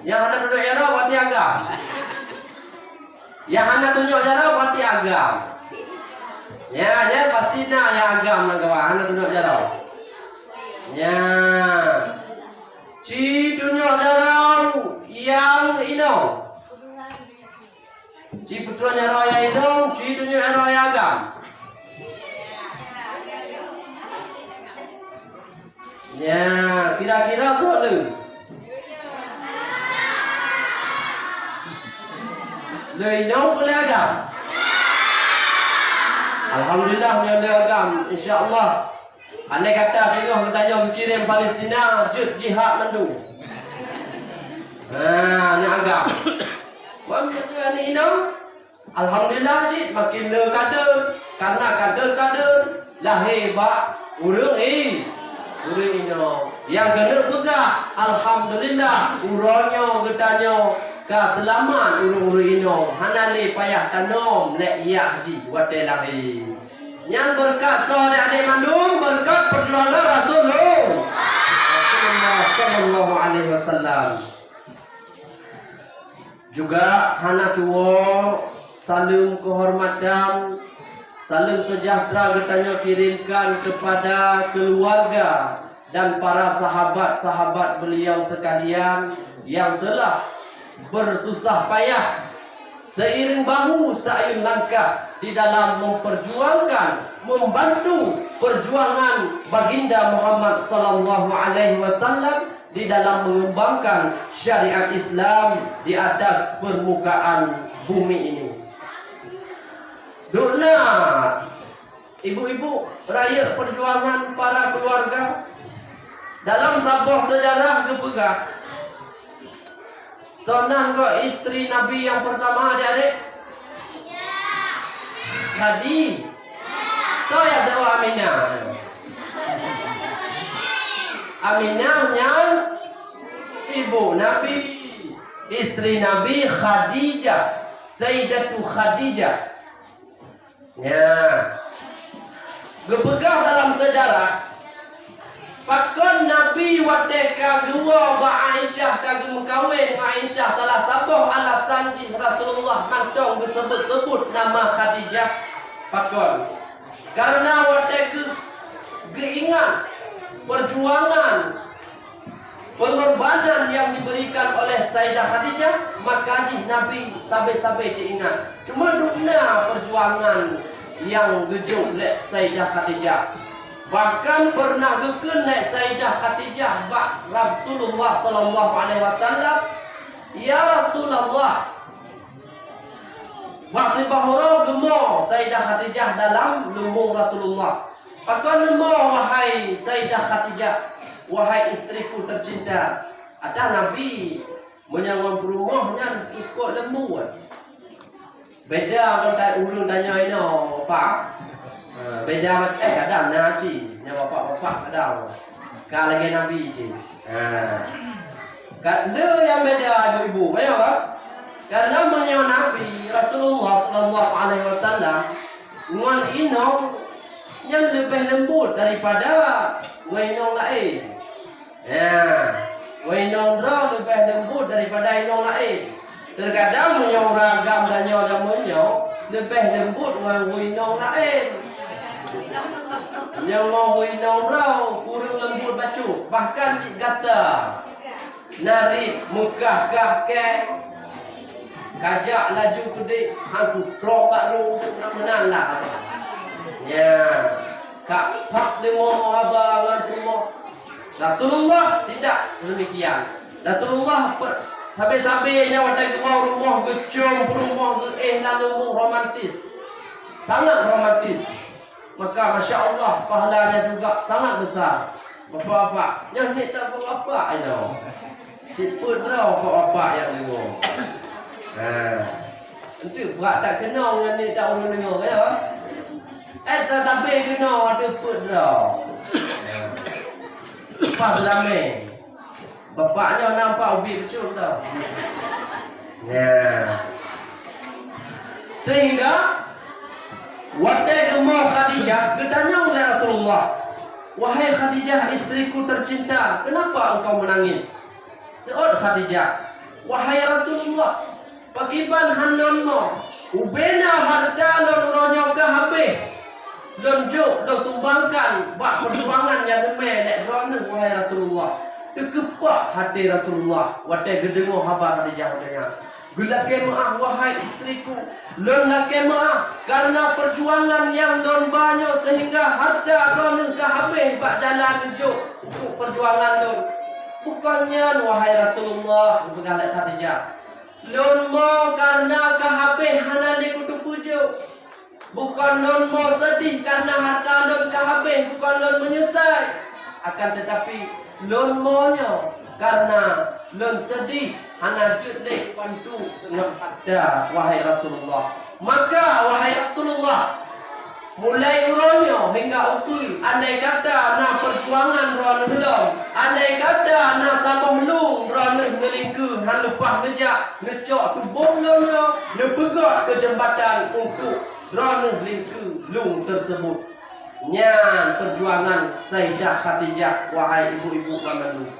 Nyang hana tunyok jaroe berarti agam. Nyang hana tunyok jaroe berarti agam. Ya, ya pasti na nyang agam lam kawan hana tunyok jaroe. Ya. Ci tunyok jaroe nyang inong. Ci peutrön jaroe nyang inong, ci tunyok jaroe nyang agam. Ya, kira-kira soe le? Le inong peue le agam? Alhamdulillah, nyoe le agam. Insya Allah. Andai kata teungoh geutanyoe geukirém Palestina, jeuet jihad mandum. Ha, nyan agam. Wan beutôi aneuëk inong? Alhamdulillah cit makin le kadeun, kareuna kadeun-kadeun lahé bak ureuëng i-, ureuëng inong. Nyang keuneuk peugah, alhamdulillah, uroe nyoe geutanyoe ka seulamat ureuëng-ureuëng inong, hana lé payah tanom lé yah jih watée lahé. Nyan beureukat soe adik-adik mandum, beureukat peujuangan Rasulullah. Rasulullah sallallahu alaihi wasallam. Juga hana tuwoe saleuem keuhormatan, saleuem seujahteura geutanyoe kirémkan keupada keuluwarga dan para sahabat-sahabat beuliau seukalian nyang teulah beususah payah seiring bahu seiring langkah di dalam memperjuangkan, membantu perjuangan Baginda Muhammad sallallahu alaihi wasallam di dalam mengembangkan syariat Islam di atas permukaan bumi ini. Dukna ibu-ibu rayeuk perjuangan para keluarga dalam saboh sejarah geupeugah, soe nan goe istri Nabi nyang pertama, adik-adik? Khadi-, soe nyang teuh Aminah? Aminah nyan ibu Nabi, istri Nabi Khadijah, Sayyidatu Khadijah. Nya. Geupeugah dalam sejarah, pakon Nabi watée ka geuwoe bak Aisyah ka geumeukawen ngon Aisyah, salah saboh alasan jih Rasulullah mantong geuseubut-seubut nama Khadijah. Pakon? Kareuna watée geu-, geuingat peujuangan, pengorbanan yang diberikan oleh Sayyidah Khadijah, maka jih Nabi sabe-sabe teuingat. Cuma dukna peujuangan nyang geujok lé Sayyidah Khadijah. Bahkan pernah geukheun lé Sayyidah Khadijah bak Rasulullah sallallahu alaihi wasallam, "Ya Rasulullah," bak sibah uroe geumo Sayyidah Khadijah dalam lumbung Rasulullah. "Pakon neumo, wahai Sayyidah Khadijah, wahai istriku tercinta?" Adak Nabi meunyoe ngon peurumoh nyan cukôp leumbot. Beda ngon ta-, ureuëng tanyoe inoe, Pak. Ha, beda ngon, eh, kadang na cit, nyang bapak-bapak kadang. Ka lagée Nabi cit. Ha. Ka le nyang beda ibu-ibu, ayo, Pak. Karena meunyoe Nabi Rasulullah sallallahu alaihi wasallam ngon inong nyan leubeh leumbot daripada ngon inong laén. Ya, ngon inong droe leubeh leumbot daripada inong laén. Terkadang meunyoe ureuëng agam tanyoe jameun nyoe leubeh leumbot ngon ureuëng inong laén. Nyoe ngon ureuëng inong droe kureueng leumbot bacut, bahkan cit gata. Narit meukah-kah kée, kajak laju keudeh hantu trok bak rueng meunan lah. Ya. Ka pat leumo haba ngon rumoh. Rasulullah tidak demikian. Rasulullah pe-, sabe-sabe nyan watée geuwoe rumoh, geucom peurumoh, geuéh lam lumbung, romantis. Sangat romantis. Maka, masya Allah, pahalanya juga sangat besar. Bapak-bapak, nyoe ni tak bapak-bapak inoe. Cit peuet droe bapak-bapak nyang deungoe. Ha. Enteuk bak that keunong ngon ni that ureueng deungoe, ya. Eh, tatabe keunong ateueh peuet droe. Ha. Leupah beulamé. Bapak nyoe nampak ubit bacut tau. Nah. Sehingga watée geumoe Khadijah, geutanyong lé Rasulullah, "Wahai Khadijah, istriku tercinta, kenapa engkau menangis?" Seuôt Khadijah, "Wahai Rasulullah, pakriban han lôn mo? Ubena hareuta lôn uroe nyoe ka habéh. Lôn jok, lôn sumbangkan bak peujuangan nyang leumé lé droeneuh, wahai Rasulullah." Teukeupah até Rasulullah watée geudeungoe haba Khadijah watée nyan. Geulakée meuáh, "Wahai istriku, lôn lakée meuáh kareuna peujuangan nyang lôn ba nyoe seuhingga hareuta droeneuh ka habéh bak jalan neujok untuk peujuangan lôn." "Bukon nyan, wahai Rasulullah," geupeugah lé Khadijah. "Lôn mo kareuna ka habéh hana lé kuteupeue jok. Bukon lôn mo seudeh kareuna hareuta lôn ka habéh, bukon lôn meunyeusai. Akan teutapi, lôn mo nyoe kareuna lôn seudeh hana jeuet lé bantu ngon hareuta, wahai Rasulullah. Maka, wahai Rasulullah, mulai uroe nyoe hingga ukeue, andai kata na peujuangan droeneuh lom, andai kata na saboh lueng droeneuh neulingkeue han leupah neujak neucok tuboh lôn nyoe, neupeugét keu jeumbatan untuk droeneuh lingkeue lueng teuseubut." Nyan peujuangan Saidah Khadijah, wahai ibu-ibu banmandum.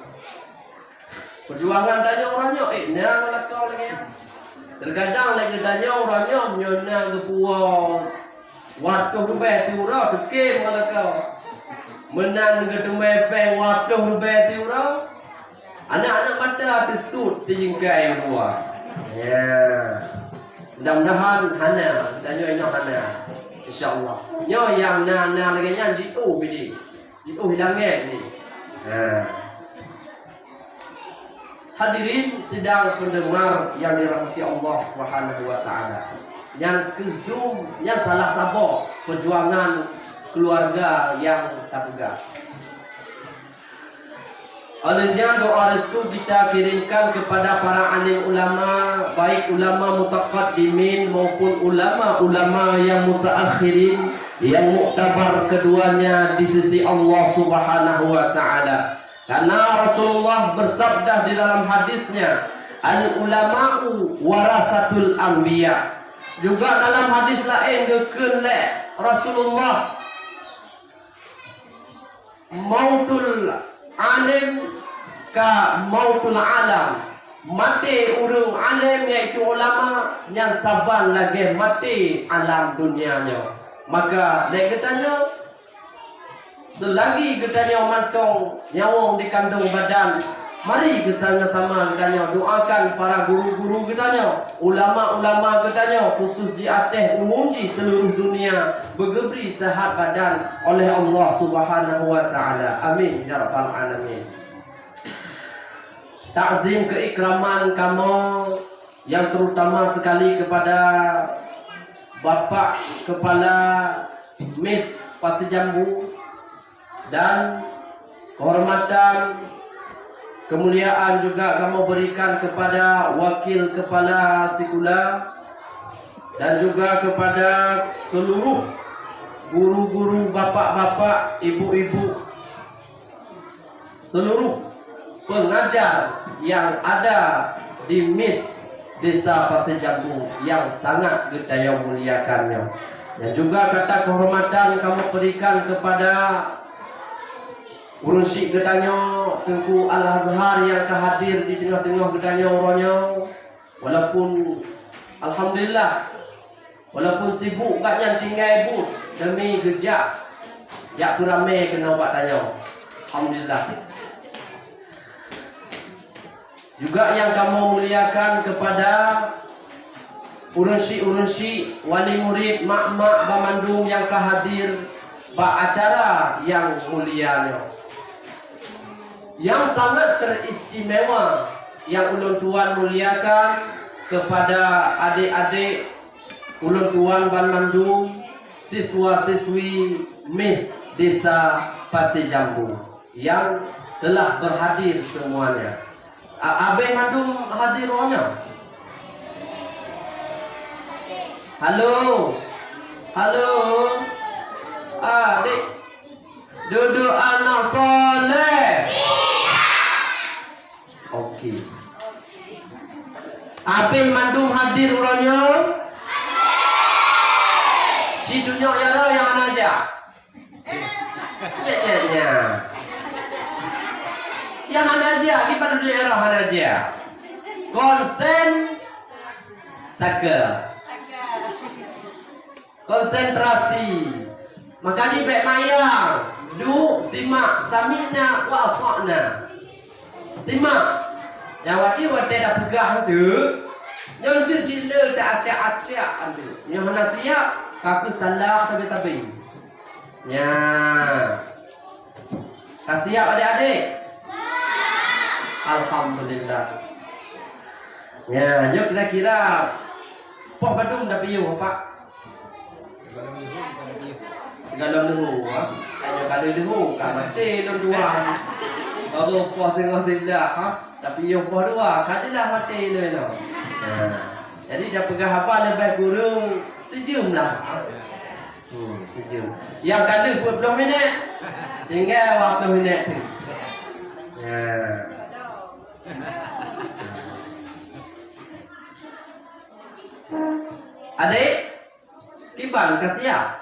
Peujuangan tanyoe uroe nyoe, eh, na lakoe lagée nyan. Teugadang lé geutanyoe uroe nyoe, meunyoe na geupuwoe watôh ribée siuroe, teukem ngon lakoe. Meunan geuteumé péng watôh ribée siuroe, aneuk-aneuk mata teusut teujeungkai u luwa. Ya. Mudah-mudahan hana, tanyoe inoe hana. Insya Allah. Nyoe nyang na, na lagée nyan jiôh bidé. Jiôh ilangét ni. Ha. Hadirin sidang pendengar yang dirahmati Allah Subhanahu wa Ta'ala. Nyan keuh dum, nyan salah saboh peujuangan keuluwarga nyang tapeugah. Oleh nyan, doa restu kita kirimkan kepada para alim ulama, baik ulama mutaqaddimin maupun ulama-ulama yang mutaakhirin, yang muktabar keduanya di sisi Allah Subhanahu wa Ta'ala. Karena Rasulullah bersabda di dalam hadisnya, "Al-ulama'u warasatul anbiya." Juga dalam hadis laén geukheun lé Rasulullah, "Mautul alim ka mautul alam." Maté ureuëng além, yaitu ulama, nyan saban lagée maté alam dunia nyoe. Maka, lé geutanyoe, seulagi geutanyoe mantong nyawöng dikandong badan, mari beusama-sama geutanyoe doakan para guru-guru geutanyoe, ulama-ulama geutanyoe, khusus di Aceh, umum di seluruh dunia, beugeubri sehat badan oleh Allah Subhanahu wa Ta'ala. Amin ya rabbal alamin. Takzim keikraman kamoe yang terutama sekali kepada Bapak Kepala Mis Pasir Jambu, dan kehormatan, kemuliaan juga kamoe berikan kepada Wakil Kepala Sikula dan juga kepada seluruh guru-guru, bapak-bapak, ibu-ibu, seluruh pengajar yang ada di Mis Desa Pasir Jambu yang sangat geutanyoe muliakan nyoe. Dan juga kata kehormatan kamoe berikan kepada ureuëng syik geutanyoe, Teungku Al-Azhar yang ka hadir di teungoh-teungoh geutanyoe uroe nyoe. Walaupun, alhamdulillah, walaupun sibuk, gobnyan tinggai buet demi geujak jak peuramé keunoe bak tanyoe. Alhamdulillah. Juga nyang kamoe muliakan kepada ureuëng syik-ureuëng syik, wali murid, mak-mak, banmandum nyang ka hadir, bak acara nyang mulia nyoe. Nyang sangat teristimewa nyang ulôn tuan muliakan kepada adik-adik ulôn tuan banmandum, siswa-siswi Miss Desa Pasé Jambu yang telah berhadir semuanya. A-, abéh mandum hadir uroe nyoe? Halo. Halo. Ah, dek. Dudoe aneuk soleh. Oke. Abéh mandum hadir uroe nyoe? Ci tunyok ya roh nyang hana jak. Nyan, nyan, nyan. Nyang hana jak, kiban dudoe ya roh hana jak. Konsen saka. Konsentrasi. Maka jih bék mayang. Duek, simak, sami'na wa ata'na. Simak. Nyang watèe, watèe tapeugah tu, nyoe tu cit le ta acak-acak tu. Nyoe hana siap, ka keuh salah tabe-tabe. Nya. Ka siap adik-adik? Alhamdulillah. Nya, nyoe kira-kira poh padum tapiôh, Pak? Sigohlom leuhô, ha? Tanyoe ka lheueh leuhô, ka maté lôn dua. Baru poh singoh siblah, ha? Tapiôh poh dua, ka jeulaih maté lôn nyoe. Ha. Jadi, tapeugah haba leubeh kureueng sijeuem lah. Hmm, sijeuem. Nyang ka lheueh peuet ploh minèt. Tinggai dua ploh minèt tu. Ha. Adik? Kiban ka siap?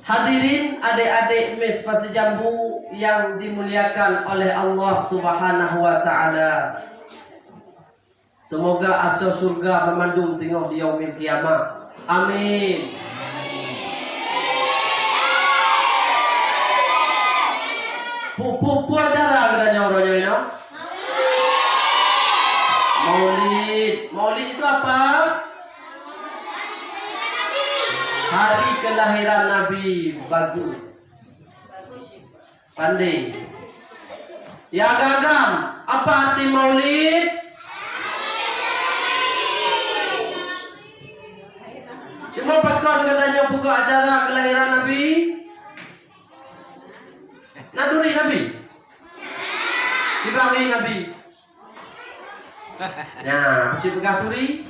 Hadirin adik-adik Miss Pasé Jambu yang dimuliakan oleh Allah Subhanahu wa Ta'ala. Semoga asoe syurga meumandum singoh di yaumil qiyamah. Amin. Pu-, pu-, peue acara geutanyoe uroe nyoe? Maulid. Maulid itu apa? Hari kelahiran Nabi. Bagus. Pandai. Ya agam-agam, apa arti Maulid? Cuma pakon geutanyoe peubuet acara kelahiran Nabi? Na turi Nabi? Kiban turi Nabi? Nah, cit peugah turi.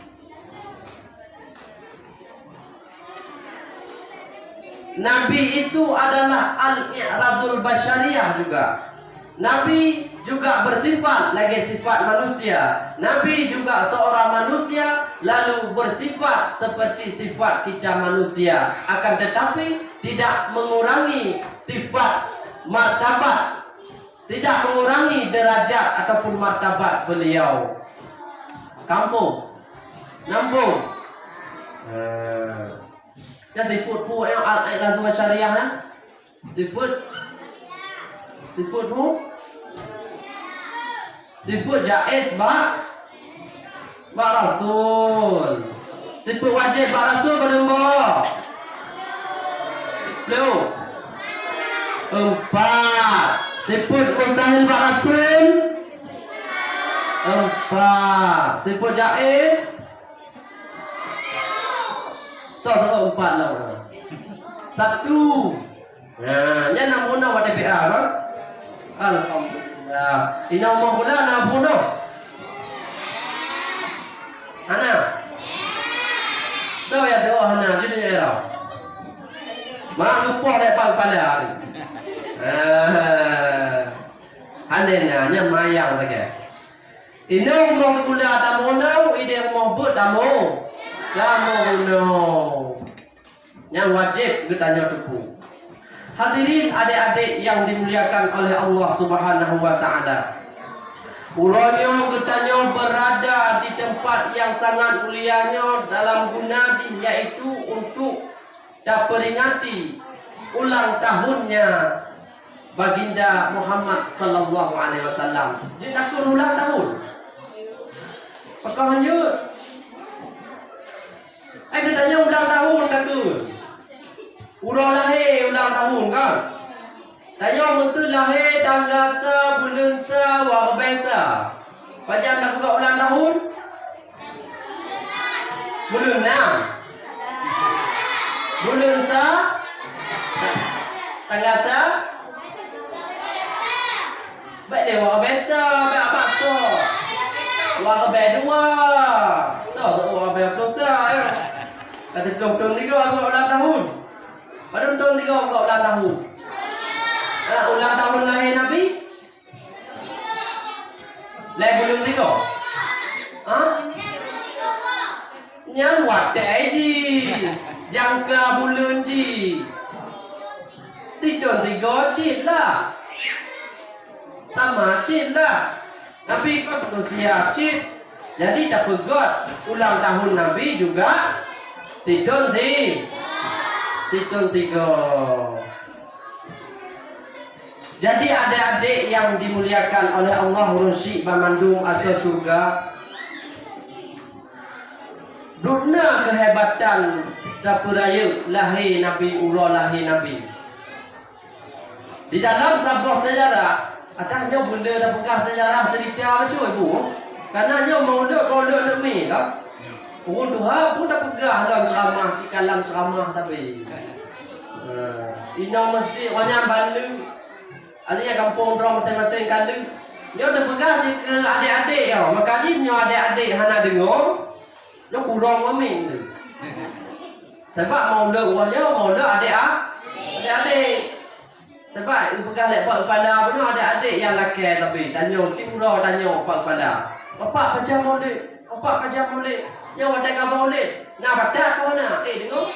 Nabi itu adalah al-i'radul basyariyah juga. Nabi juga bersifat lagi sifat manusia. Nabi juga seorang manusia, lalu bersifat seperti sifat kita manusia. Akan tetapi, tidak mengurangi sifat martabat, tidak mengurangi derajat ataupun martabat beliau. Kampung. Nambung. Ha. Kan sifeuet pu nyang al-, al-, lazim syariah, ha? Sifeuet. Sifeuet pu. Sifeuet jaiz bak, bak Rasul. Sifeuet wajéb bak Rasul padum boh? Lhèe. Empat. Sifeuet mustahil bak Rasul? Empat. Sifeuet jaiz? Soe, soe, empat lah. Satu. Nah, nyan na bunoe watèe P A kan? Alhamdulillah. Inong moh bunoe na bunoe. Hana. Tahu ya, tahu hana. Jadi ya. Mak lupa dek bang pada hari. Ah. Hana na, nyan mayang sagai. Inong rumoh sikula tamoe nau, idéh rumoh beuet tamoe. Tamoe nau. Nyang wajéb geutanyoe teupeu. Hadirin adék-adék yang dimuliakan oleh Allah Subhanahu wa Ta'ala. Uroe nyoe geutanyoe beurada di teumpat nyang sangat mulia nyoe dalam guna jih, yaitu untuk taperingati ulang tahunnya Baginda Muhammad sallallahu alaihi wasallam. Jeuet takheun ulang tahun? Pakon hanjeuet? Ai geutanyoe ulang tahun takheun. Uroe lahé ulang tahun kan? Tanyoe meuteu lahé tangga ta, buleuen ta, wak ribèe ta. Pajan tapeugah ulang tahun? Buleuen nam. Buleuen ta. Tangga ta. Bèk lé wak ribèe ta, bèk abak ta. Wak ribèe dua. Ta, wak ribèe ploh ta, ya. Ka siploh thôn tiga ulang tahun. Padum thôn tiga ulang tahun. Ha, ulang tahun lahé Nabi? Lhèe buleuen tiga. Ha? Nyan watèe jih. Jangka buleuen jih. Sithôn tiga cit lah. Sama cit lah. Tapi kan manusia cit. Jadi tapeugöt ulang tahun Nabi juga sithôn si, sithôn tiga. Jadi adik-adik yang dimuliakan oleh Allah ureueng syik banmandum asoe syeuruga, dum na keuhebatan tapeurayeuk lahé Nabi, uroe lahé Nabi. Di dalam saboh seujarah, adak nyoe beuna tapeugah seujarah ceurita bacut, Ibu. Karena nyoe maulud, maulud aneuk miet kan. Ureueng tuha pun tapeugah lam ceuramah, cit ka lam ceuramah tapi. Ha, inoe meuseujid, awak nyan ban leuek. Adak gampông droe maté-maté ka leuek. Nyoe tapeugah cit keu adék-adék nyoe. Maka jih nyoe adék-adék hana deungoe, nyoe kurong mami tu. Sabab maulud uroe nyoe, maulud adék a-, adék-adék. Sabab geupeugah lé Pak Kepala bunoe, adék-adék nyang lakèe, tapi tanyoe tiep uroe tanyoe Pak Kepala, "Bapak, pajan maulud? Bapak, pajan maulud?" Nyoe watèe ka maulud, na batat keu hana? Eh, deungoe.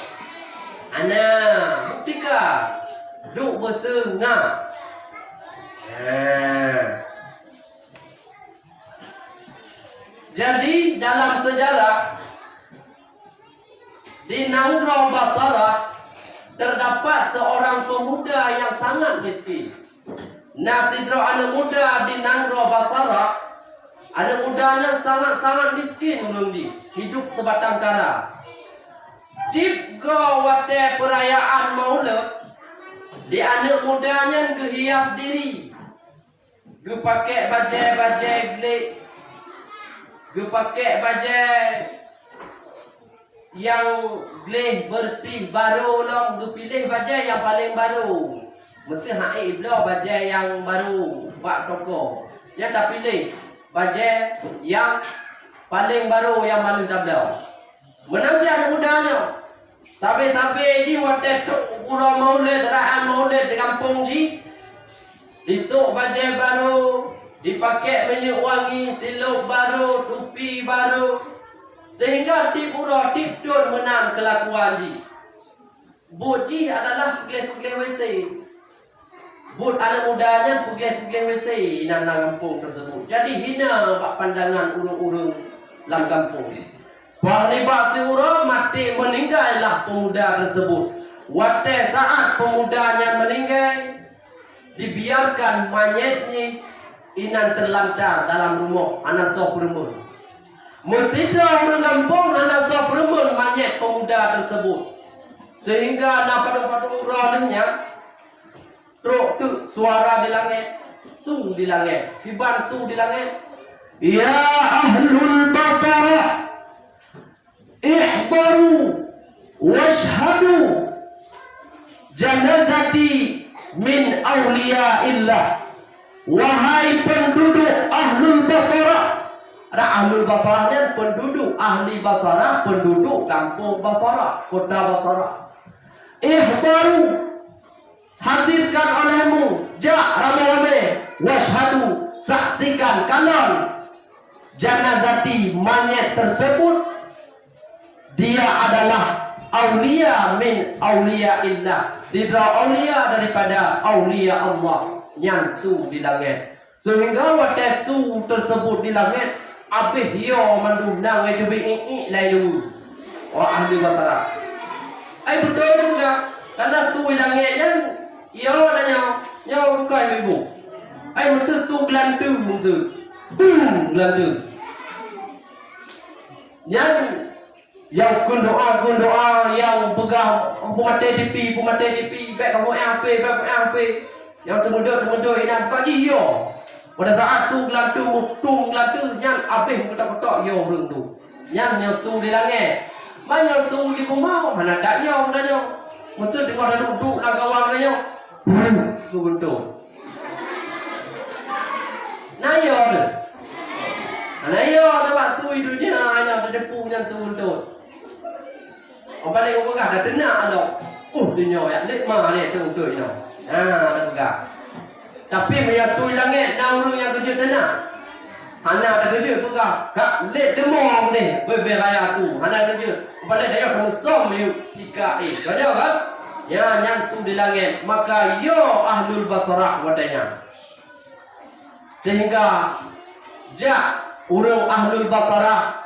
Hana, buktika. Duek beuseungab. Ha. Jadi, dalam sejarah, di nanggroe Basra terdapat seorang pemuda yang sangat miskin. Na sidroe aneuk muda di nanggroe Basra, aneuk muda nyan sangat-sangat miskin ureueng jih, hidup sebatang kara. Tiep goe watèe peurayaan maulud, di aneuk muda nyan geuhias diri. Geupakék bajèe-bajèe gleh, geupakék bajèe nyang gleh beureuséh barô lom, geupiléh bajèe nyang paleng barô. Meuseuti hana bloe bajèe nyang barô bak toko. Nyan tapiléh bajèe nyang paleng barô nyang manöh tabloe. Meunan cit aneuk muda nyoe, sabe-sabe jih watèe trôk uroe maulud, rayaan maulud di gampông jih, jitôk bajèe barô, jipakék minyeuk wangi, silop barô, tupi barô, seuhingga tiep uroe, tiep thôn meunan keulakuan jih. Buet jih adalah peugleh-peugleh W C. Buet aneuk muda nyan peugleh-peugleh W C inan lam gampông teuseubut. Jadi hina bak pandangan ureueng-ureueng lam gampông. Bah nibak siuroe maté, meuninggai lah pemuda teuseubut. Watèe saat pemuda nyan meuninggai, dibiarkan manyét jih inan teulantar dalam rumoh, hana soe peureumeun. Meusidroe ureueng gampông hana soe peureumeun manyét pemuda teuseubut. Seuhingga na padum-padum uroe lheueh nyan, trôk teuk suara di langèt, su di langèt, kiban su di langèt, "Ya ahlul Basra, ihdaru wasyhadu, janazati min auliyaillah." Wahai penduduk ahlul Basra, ada ahlul Basra nyan penduduk, ahli Basra, penduduk gampông Basra, kota Basra. Ihdaru, hadirkan olehmu, jak ramé-ramé, wasyhadu, saksikan, kalon, janazati, manyét tersebut, dia adalah aulia min auliaillah, sidroe aulia daripada aulia Allah, nyan su di langèt. Seuhingga watèe su teuseubut di langèt, abéh yo mandum na ngon teubiet iek-iek laju. Wah, ahli Basra. Ai beutôi teuh peugah, karena su di langèt nyan yo dan nyoe, nyoe bukan ibu. Ai meuseu su geulanteue meuseu. Bum, geulanteue. Nyan Nyang kheun doa, kheun doa, nyang peugah peumaté TV, peumaté TV, bèk kamoe HP, bèk kamoe HP. Nyang teumeudok, teumeudok, inan buka jih yo. Pada saat tu geulanteue, mutung geulanteue, nyan abéh meukeudok-keudok yo ureueng tu. Nyan nyoe su di langèt. Man nyoe su di bumoe, hana that yo geutanyoe. Meuseu teungoh taduek-duek lam kawan geutanyoe. Brrr, geubeuntung. Na yo teuh. Na yo teuh, bak tui donya nyan teudepu nyan su beuntung. Orang paléng peugah dah teunak along. Uh, donya yak lét ma lé teuntui nyoe. Ha, dah peugah. Tapi meunyo tui langèt na ureueng nyang keujeuet teunak. Hana takeujeuet peugah, ka lét deungoe deh, beubaih raya tu. Hana takeujeuet. Orang paléng dah nyoe kamoe som yuk tika eh. Ka nyoe kan? Ya, nyan tu di langèt. Maka yo ahlul basarah watèe nyan. Sehingga jak ureueng ahlul basarah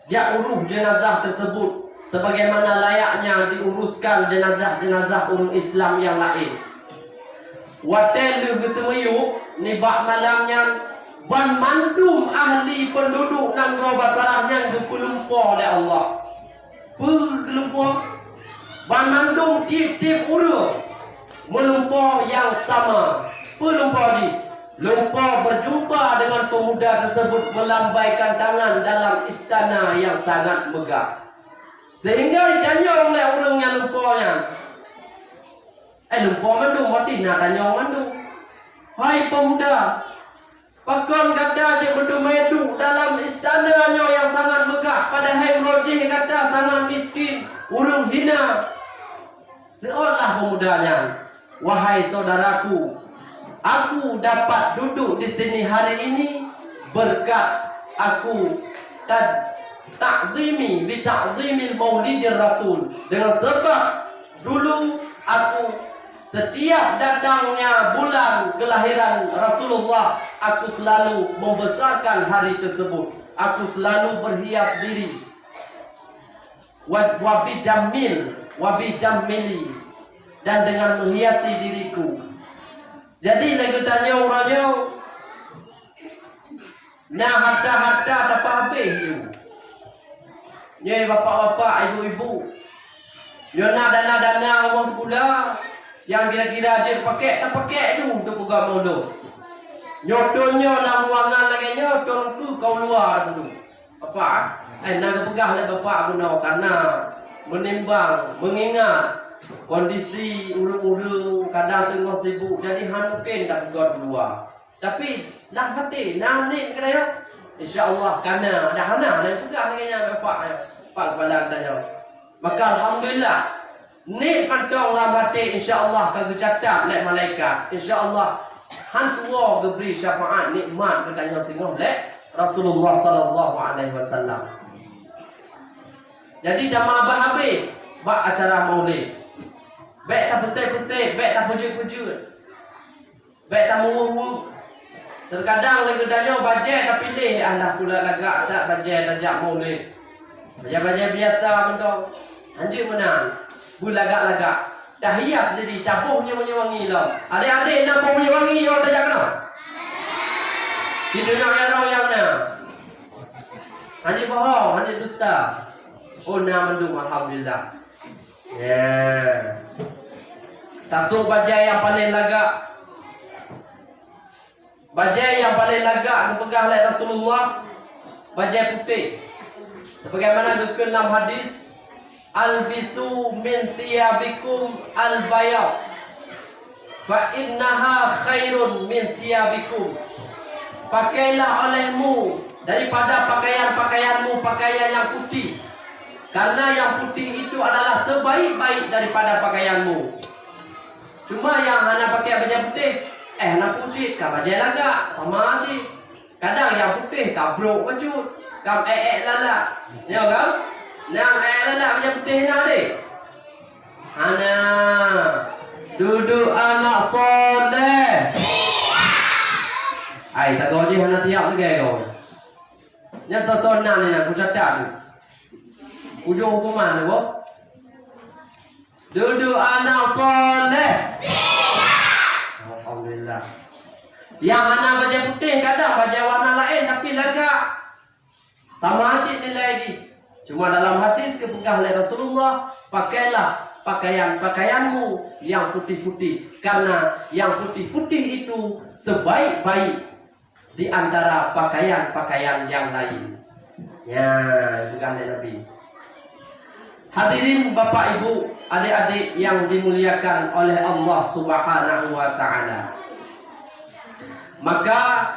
jak urus jenazah tersebut sebagaimana layaknya diuruskan jenazah-jenazah ureueng Islam nyang laén. Watèe lheueh geuseumiyueb nibak malam nyan, banmandum ahli peunduduek nanggroe Basarah nyan geupeulumpo lé Allah. Peue geulumpo? Banmandum tiep-tiep ureueng meulumpo nyang sama. Peue lumpo jih? Lumpo berjumpa dengan pemuda tersebut melambaikan tangan dalam istana yang sangat megah. Sehingga jitanyong lé ureueng nyang lumpo nyan. Eh, lumpo mandum, maté na tanyong mandum. Hai pemuda, pakon gata jeuet meuteumé duek dalam istana nyoe nyang sangat megah, padahai uroe jih gata sangat miskin, ureueng hina? Seuôt lah pemuda nyan, wahai saudaraku, aku dapat duduk di sini hari ini berkat aku tad-, takzimi bi takzimil maulidir rasul, dengan sebab dulu aku setiap datangnya bulan kelahiran Rasulullah, aku selalu membesarkan hari tersebut. Aku selalu berhias diri. Wa, wa bi jamil, wa bi jamili, dan dengan menghiasi diriku. Jadi, lagèe tanyoe uroe nyoe, na harta-harta tapeuhabéh ju. Nyoe bapak-bapak, ibu-ibu, nyoe na dana-dana uang sikula nyang kira-kira jeuet pakèk, tapakèk ju untuk peugah mulod. Nyoe thôn nyoe lam ruangan lagèe nyoe, thôn keu ka u luwa dulu. Bapak, eh, na geupeugah lé bapak bunoe, karena menimbang, mengingat kondisi ureueng-ureueng kadang singoh sibuk, jadi hana mungken tapeugah dua. Tapi lam até na niet keudroe, insya Allah ka na, dah hana, na geupeugah lagèe nyan bapak, eh, Pak Kepala geutanyoe. Maka alhamdulillah, niet mantong lam até insya Allah ka geucatat lé malaikat. Insya Allah, han tuwoe geubri syafaat nikmat geutanyoe singoh lé Rasulullah sallallahu alaihi wasallam. Jadi, dama bah habéh bak acara maulid. Bèk tapeutek-peutek, bèk tapeujeuet-peujeuet. Bèk tamuweuh-wuweuh. Teukadang lé geutanyoe bajèe tapiléh, alah pula lagak that bajèe tajak maulid. Bajèe-bajèe biasa mantong. Hanjeuet meunan. Beulagak-lagak. Tahias jadi taboh minyeuk wangi lom. Adék-adék na boh minyeuk wangi nyang tajak keunoe? Sidunia nyarong nyang na. Hanjeuet bohong, hanjeuet dusta. Oh, na mandum, alhamdulillah. Ya. Tasok bajèe nyang paleng lagak. Bajèe nyang paleng lagak geupeugah lé Rasulullah, bajèe putéh. Sebagaimana geukheun lam hadis, "Albisu min thiyabikum al-bayad, fa innaha khairun min thiyabikum." Pakailah olehmu daripada pakaian-pakaianmu pakaian yang putih, karena yang putih itu adalah sebaik-baik daripada pakaianmu. Cuma nyang hana pakai bajèe putéh, eh, hana pucit, ka bajèe lagak, sama cit. Kadang nyang putéh ka brok bacut, ka èk-èk lalak. Nyo kan? Nyang èk lalak bajèe putéh na deh? Hana. Duduek anak soleh. Ai, tagoe jih hana tiap lagèe goe. Nyan tontonan ni na, kucatat tu. Ujong hukuman tu, boh. Duduek anak soleh. Alhamdulillah. Nyang hana bajèe putéh, kadang bajèe warna laén, tapi lagak. Sama cit nilai jih. Cuma dalam hadis geupeugah lé Rasulullah, "Pakailah pakaian-pakaianmu yang putih-putih, karena yang putih-putih itu sebaik-baik di antara pakaian-pakaian yang lain." Ya, geupeugah lé Nabi. Hadirin bapak ibu, adik-adik yang dimuliakan oleh Allah Subhanahu wa taala. Maka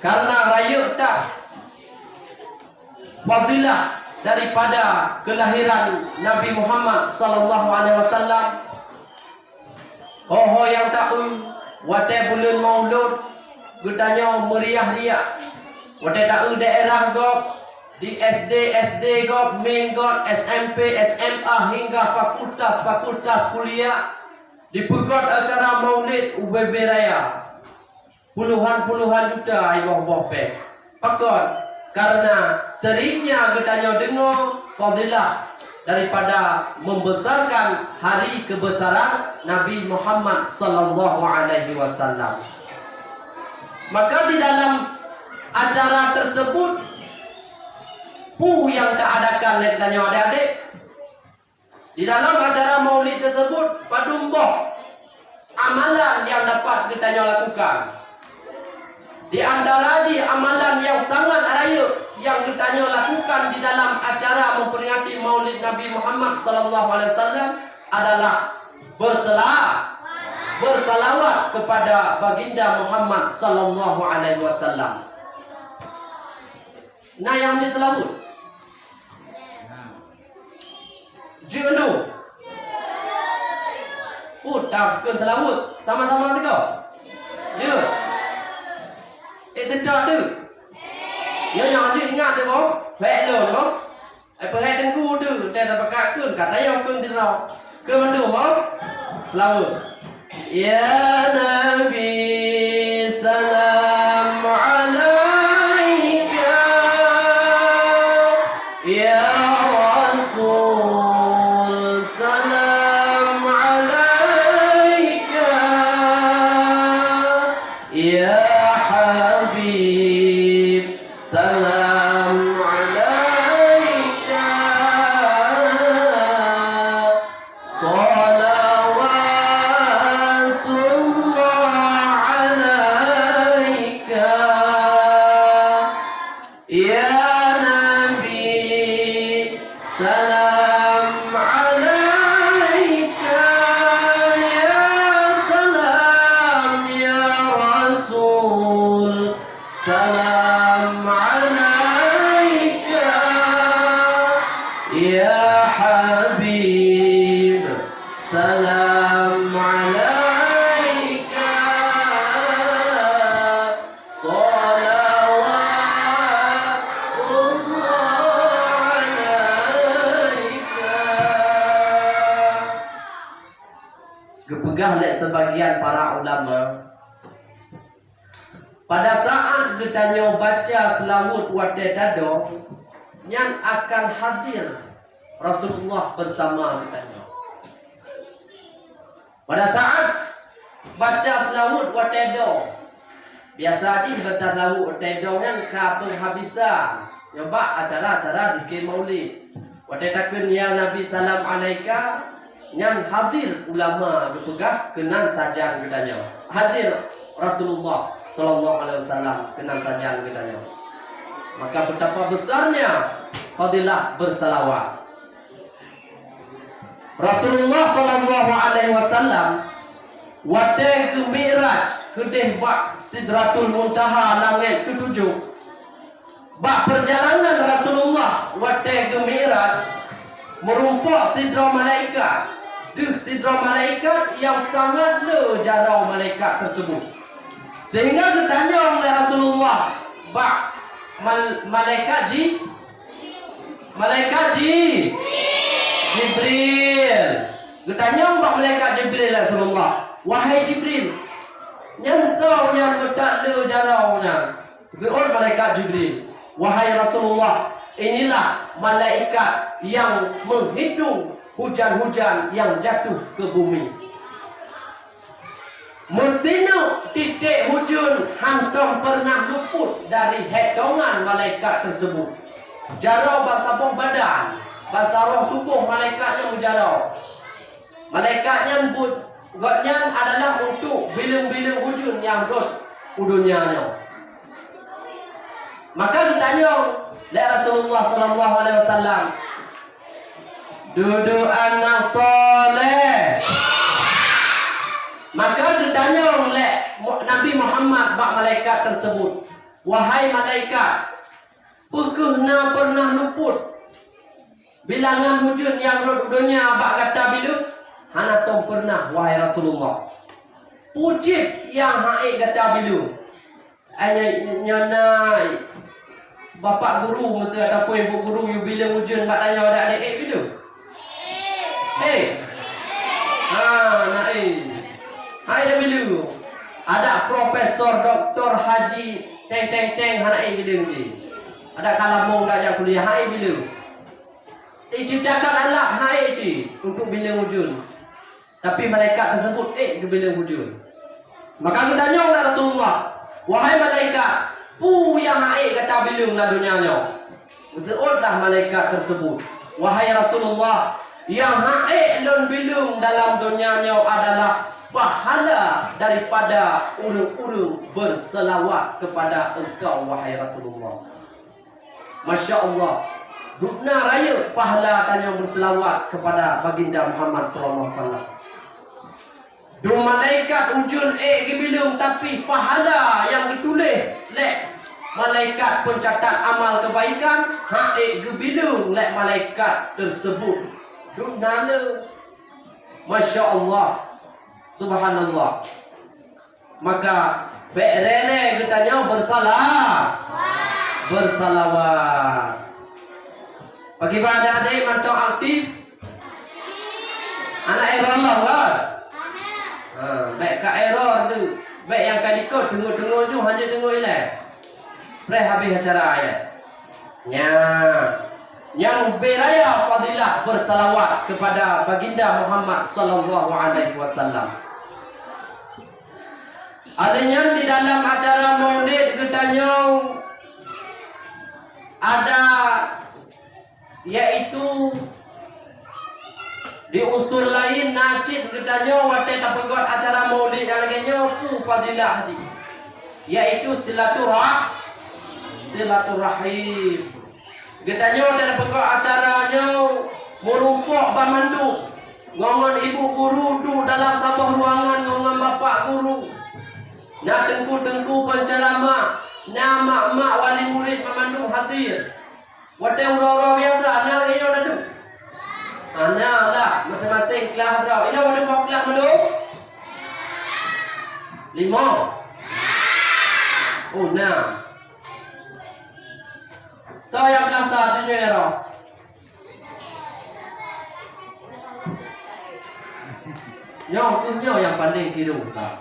karena rayeuk that fadilah daripada kelahiran Nabi Muhammad sallallahu alaihi wasallam, ho-ho nyang taeu, watée buleuen Maulud geutanyoe meuriah-riah. Watée taeu daerah gob, di S D, S D gob, min gob, S M P, S M A hingga fakultas-fakultas kuliah, dipeugét acara Maulid ubé-bé raya. Puluhan-puluhan juta ai boh-boh péng. Pakon? Karena seringnya geutanyoe deungoe fadilah daripada membesarkan hari kebesaran Nabi Muhammad sallallahu alaihi wasallam. Maka di dalam acara tersebut, peue nyang taadakan lé geutanyoe adik-adik? Di dalam acara maulid tersebut, padum boh amalan nyang dapat geutanyoe lakukan. Di antara jih amalan nyang sangat rayeuk nyang geutanyoe lakukan di dalam acara memperingati Maulid Nabi Muhammad sallallahu alaihi wasallam adalah bersela-, bersalawat kepada Baginda Muhammad sallallahu alaihi wasallam. Na nyang hanjeuet seulaweuet? Jeuet mandum? Peue takheun seulaweuet? Sama-sama teuka? Jeuet. Eh, teudak tu. Nyoe nyang hanjeuet ingat tu, ko? Bèk lôn, ko? Eh, peuhai teungku tu, teuh tapakat kheun, ka tayong kheun sidroe. Kheun mandum, ho? Seulaweuet. Ya Nabi, salam alaika. Ya Rasul, salam alaika. Ya Habib, salam alaika. Salawatullah alaika. Ya Nabi, salam alaika. Ya salam, ya Rasul, salam alaika. Ya Habib, salam alaika. Salawatullah alaika. Geupeugah lé sebagian para ulama, pada saat geutanyoe baca seulaweuet watée tado, nyan akan hadir Rasulullah bersama geutanyoe. Pada saat baca seulaweuet watée do, biasa jih baca seulaweuet watée do nyan ka peunghabisan nyoe bak acara-acara zikir maulid. Watée takheun, "Ya Nabi, salam alaika," nyan hadir ulama geupeugah keunan sajan geutanyoe. Hadir Rasulullah sallallahu alaihi wasallam keunan sajan geutanyoe. Maka betapa besarnya fadilah bersalawat. Rasulullah sallallahu alaihi wasallam watée geumi'raj keudeh bak Sidratul Muntaha, langét keutujôh. Bak peurjalanan Rasulullah watée geumi'raj, meurumpok sidroe malaikat, deuh sidroe malaikat nyang sangat le jaroe malaikat tersebut. Sehingga geutanyong lé Rasulullah bak mal-, malaikat ji-, Malaikat Ji-, Jibril. Geutanyong bak malaikat Jibril lé Rasulullah, "Wahai Jibril, nyan soe nyang geutak le jaroe nyan?" Geujaweueb malaikat Jibril, "Wahai Rasulullah, inilah malaikat yang menghitung hujan-hujan yang jatuh ke bumi." Meusineuk titek hujeuen hántom peureunah luput dari hitongan malaikat teusebut. Jaroe ban saboh badan, ban saboh tuboh malaikat nyan meujaroe. Malaikat nyan buet, gobnyan adalah untuk bileueng-bileueng ujeuen nyang rhot u donya nyoe. Maka geutanyong lé Rasulullah sallallahu alaihi wasallam, "Dudoe anak soleh." Maka geutanyong lé Mu-, Nabi Muhammad bak malaikat tersebut, "Wahai malaikat, peu kheueh na peureunah luput bilangan ujeuen nyang rhot u donya bak gata bileueng?" "Hana tom peureunah, wahai Rasulullah." "Peue cit nyang han ék gata bileueng?" "Ai, nyo-, nyo-, nyoe na bapak guru meuteue ataupun ibu guru yue bileueng ujeuen bak tanyoe adak-adak ék bileueng?" "Ék." "Ha, na ék." "Han ék tabileueng." Adak profesor, doktor, haji, teng, teng, teng, hana ék bileueng cit. Adak ka lamong, adak jak kuliah, han ék bileueng. Diciptakan alat, han ék cit untuk bileueng ujeuen. Tapi malaikat tersebut ék geubileueng ujeuen. Maka geutanyong lé Rasulullah, "Wahai malaikat, peue nyang han ék gata bileueng lam donya nyoe?" Geujaweueb lé malaikat tersebut, "Wahai Rasulullah, nyang han ék lôn bileueng dalam donya nyoe adalah pahala daripada ureuëng-ureuëng berselawat kepada engkau, wahai Rasulullah." Masya Allah, dubna rayeuk pahala tanyoe berselawat kepada Baginda Muhammad sallallahu alaihi wasallam. Dum malaikat ujeuen ék geubileueng, tapi pahala nyang geutuléh lé malaikat pencatat amal kebaikan han ék geubileueng lé malaikat tersebut. Dum na le. Masya Allah. Subhanallah. Maka bék rere geutanyoe bersala-, bersalawat. Pakriban adik-adik mantong aktif? Hana error lom kan? Ha, bék ka error tu. Bék nyang ka likot teungoh-teungoh ju, hana teungoh ilée. Preh habéh acara nyan. Nyan, nyang beu raya fadilah bersalawat kepada Baginda Muhammad sallallahu alaihi wasallam. Ada nyan di dalam acara maulid geutanyoe ada, yaitu di usul laén na cit geutanyoe watée tapeugét acara maulid nyang lagée nyoe peue fadilah jih, yaitu silaturah-, silaturahim. Geutanyoe tapeugét acara nyoe meurumpok banmandum, ngon ibu guru duek dalam saboh ruangan ngon bapak guru. Na teungku-teungku penceramah, na mak-mak wali murid banmandum hadir. Watée uroe-uroe biasa, na lagée nyoe tadu? Hana lah, maséng-maséng klah droe. Inoe padub boh klah mandum? Limong? Oh, nam. Soe nyang klah sa, tunjukkan droe. Nyoe, keuh nyoe nyang paléng kidong ka.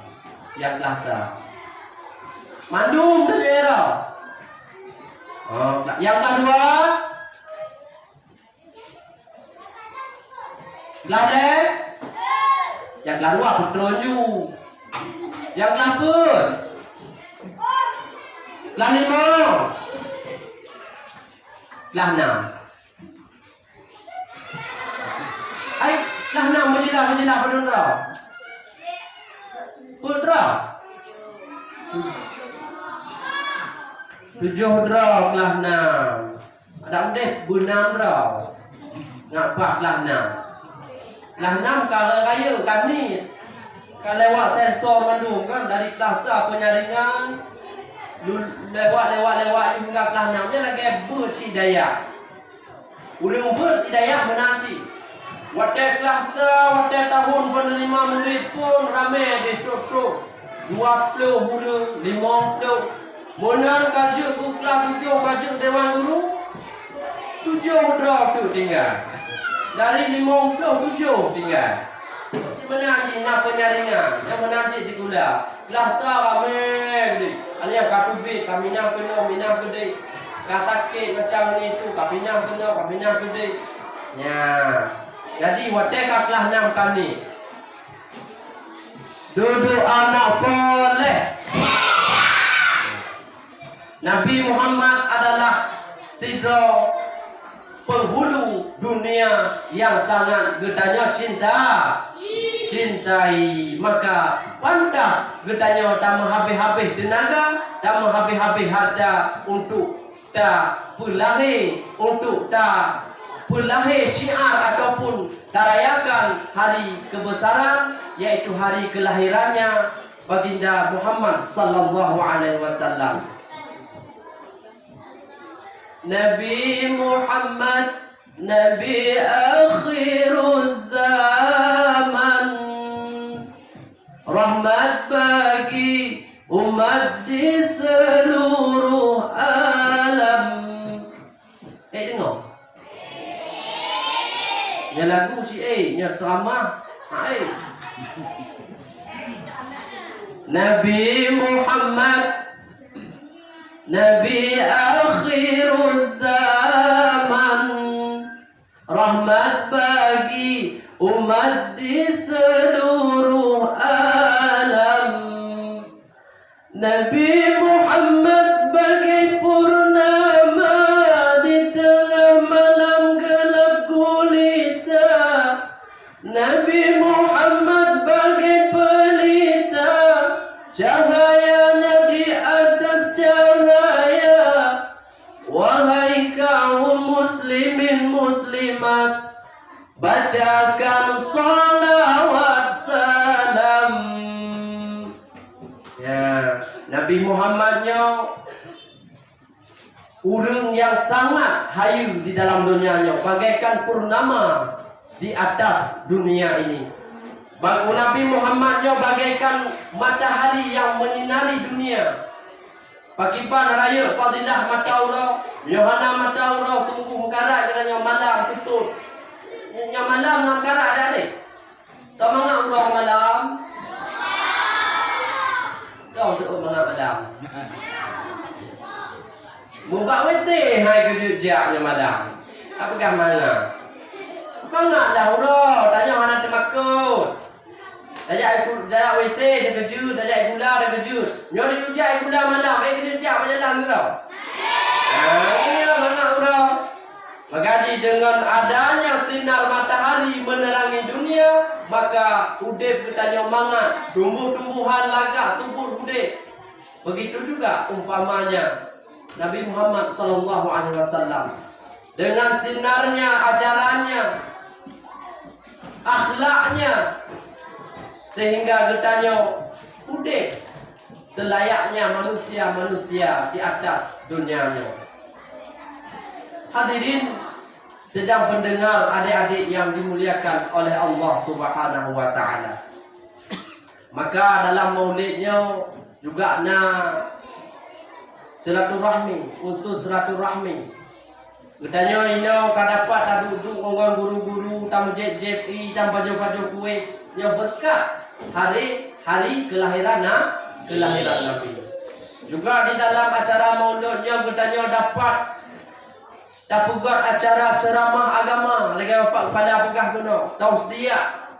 Nyang klah sa. Mandum teuh era. Oh, nyang klah dua. Klah lhée. Nyang klah dua peutron ju. Nyang klah peuet. Klah limong. Klah nam. Ai, klah nam, beujilah, beujilah, padub droe? Peuet droe? Tujoh droe klah nam. Adak udeb beunam droe. Ngat bah klah nam. Klah nam ka rayeuk kami. Ka lewat sensor mandum kan, dari Plaza Penyaringan, lu-, lewat, lewat, lewat hingga klah nam. Nyan lagée beuet cit dayah. Ureuëng beuet di dayah meunan cit. Watée klah sa, watée tahun penerima murid pun ramé deh trok-trok. Dua ploh ureuëng, limong ploh. Meunan ka jeuet u klah tujoh ka jeuet dewan guru. Tujoh droe teuk tinggai. Dari limong ploh tujoh tinggai. Cit meunan cit na penyaringan, nyang meunan cit sikula. Klah sa ramé geude. Ada nyang ka teubiet, ka minah keunoe, minah keudeh. Ka sakét macam ni tu, ka pinah keunoe, ka pinah keudeh. Nyan. Jadi watée ka klah nam kami. Dudoe anak soleh. Nabi Muhammad adalah Sidroe penghulu dunia nyang sangat geutanyoe cinta, cintai, maka pantas geutanyoe tameuhabéh-habéh teunaga, tameuhabéh-habéh harta untuk tapeulahé, untuk tapeulahé syiar ataupun tarayakan hari kebesaran, yaitu hari kelahirannya Baginda Muhammad sallallahu alaihi wasallam. Nabi Muhammad, Nabi akhiruz zaman, rahmat bagi umat di seluruh alam. Eh, deungoe. Nyan lagu cit, eh, nyan ceramah. Hai. Nabi Muhammad, Nabi akhiruz zaman, rahmat bagi umat di seluruh alam. Nabi Muhammad bagai purnama di teungoh malam gelap gulita. Nabi Muhammad bagai pelita, cahayanya di atas cahaya. Wahai kaum muslimin muslimat, bacakan salawat salam. Ya, Nabi Muhammad nyoe ureuëng nyang sangat hayeue di dalam donya nyoe, bagaikan purnama di atas dunia ini. Bang-, Nabi Muhammad nyoe bagaikan matahari nyang menyinari dunia. Pakriban rayeuk fadilah mata uroe, nyoe hana mata uroe, sungguh meukarat geutanyoe malam seupôt. Nyoe malam na meukarat dak lé? Ka mangat uroe malam? Ka teuôt mangat malam. Mubak wete hai keujeuet jak nyoe malam. Ka peugah mangat. Mangat dah uroe, tanyoe hana teumakot. Tajak iku-, tajak wete teukeujeuet, tajak ikula teukeujeuet. Nyoe di ujak ikula malam, eh, keuneuk jak bak jalan keudroe. Ah, iya, mangat uroe. Maka jideungon adanya sinar matahari menerangi dunia, maka udeb geutanyoe mangat, tumbuh-tumbuhan lagak subur udeb. Begitu juga umpamanya Nabi Muhammad sallallahu alaihi wasallam, dengan sinarnya, ajarannya, akhlaknya, sehingga geutanyoe udeb selayaknya manusia-manusia di atas dunia nyoe. Hadirin sidang pendengar, adik-adik yang dimuliakan oleh Allah Subhanahu wa Ta'ala. Maka dalam maulid nyoe juga na silaturahmi, unsur silaturahmi. Geutanyoe inoe ka dapat taduek-duek ngon guru-guru, tameujép-jép ie, tapajoh-pajoh kueh, nyoe beureukat hari, hari keulahiran na, keulahiran Nabi. Juga di dalam acara maulud nyoe geutanyoe dapat tapeugöt acara ceuramah agama, lagèe Bapak Kepala peugah keunoe, tausiah.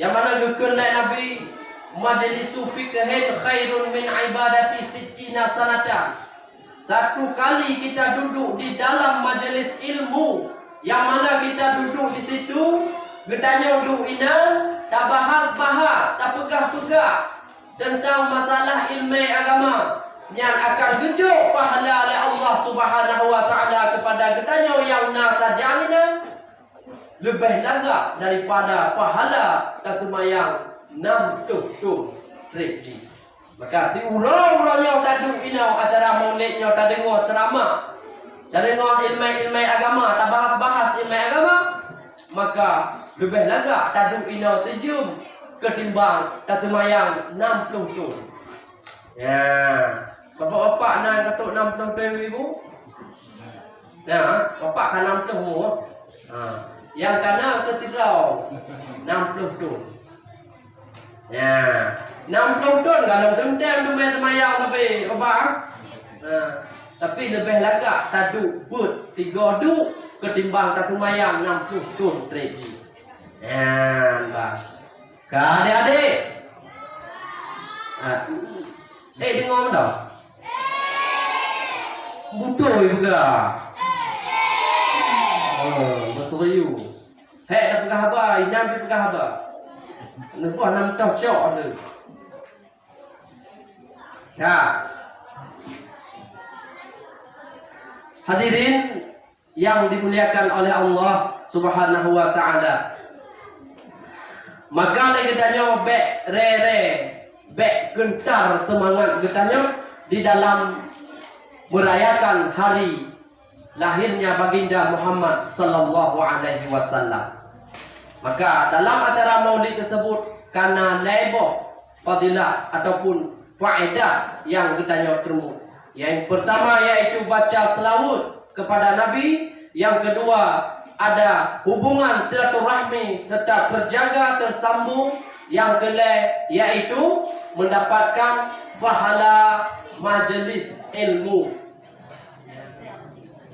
Nyang mana geukheun lé Nabi, "Majlisu fiqhin khairun min ibadati sittina sanatan." Satu kali kita duduk di dalam majelis ilmu, yang mana kita duduk di situ, geutanyoe duek inan, tabahas-bahas, tapeugah-peugah tentang masalah ilmu agama, nyan akan geujok pahala lé Allah Subhanahu wa Ta'ala kepada geutanyoe nyang na sajan inan. Leubeh lagak daripada pahala taseumayang nam ploh thon trép jih. Maka di uroe-uroe nyoe taduek inoe acara maulid nyoe, tadeungoe ceuramah, tadeungoe ilmu-ilmu agama, tabahas-bahas ilmu agama, maka leubeh lagak taduek inoe sijeuem ketimbang taseumayang nam ploh thon. Ya, bapak-bapak na ka trok nam ploh thon, ibu? Nah, bapak ka nam ploh umur. Ha, nyang ka na keu sidroe nam ploh thon. Ya, nam ploh thon ka lom teuntèe teumé seumayang tapi, bapak. Nah, tapi leubeh lagak taduek beuet tiga duek ketimbang taseumayang nam ploh thon trép jih. Nyan, bah. Ka adik-adik? Ah, eh, deungoe mantong? Beutôi Oi, peugah. Oh, beutôi. Hek dah peugah haba, inan pi peugah haba. Neuboh nam toh cok tu. Ya. Hadirin yang dimuliakan oleh Allah Subhanahu wa taala. Maka lé geutanyoe bék rere, bék gentar seumangat geutanyoe di dalam merayakan hari lahirnya Baginda Muhammad sallallahu alaihi wasallam. Maka dalam acara Maulid tersebut kana lhèe boh fadilah ataupun faedah nyang geutanyoe teurimong. Yang pertama yaitu baca selawat kepada Nabi, yang kedua ada hubungan silaturahmi tetap terjaga tersambung, yang kelhèe yaitu mendapatkan pahala majelis ilmu.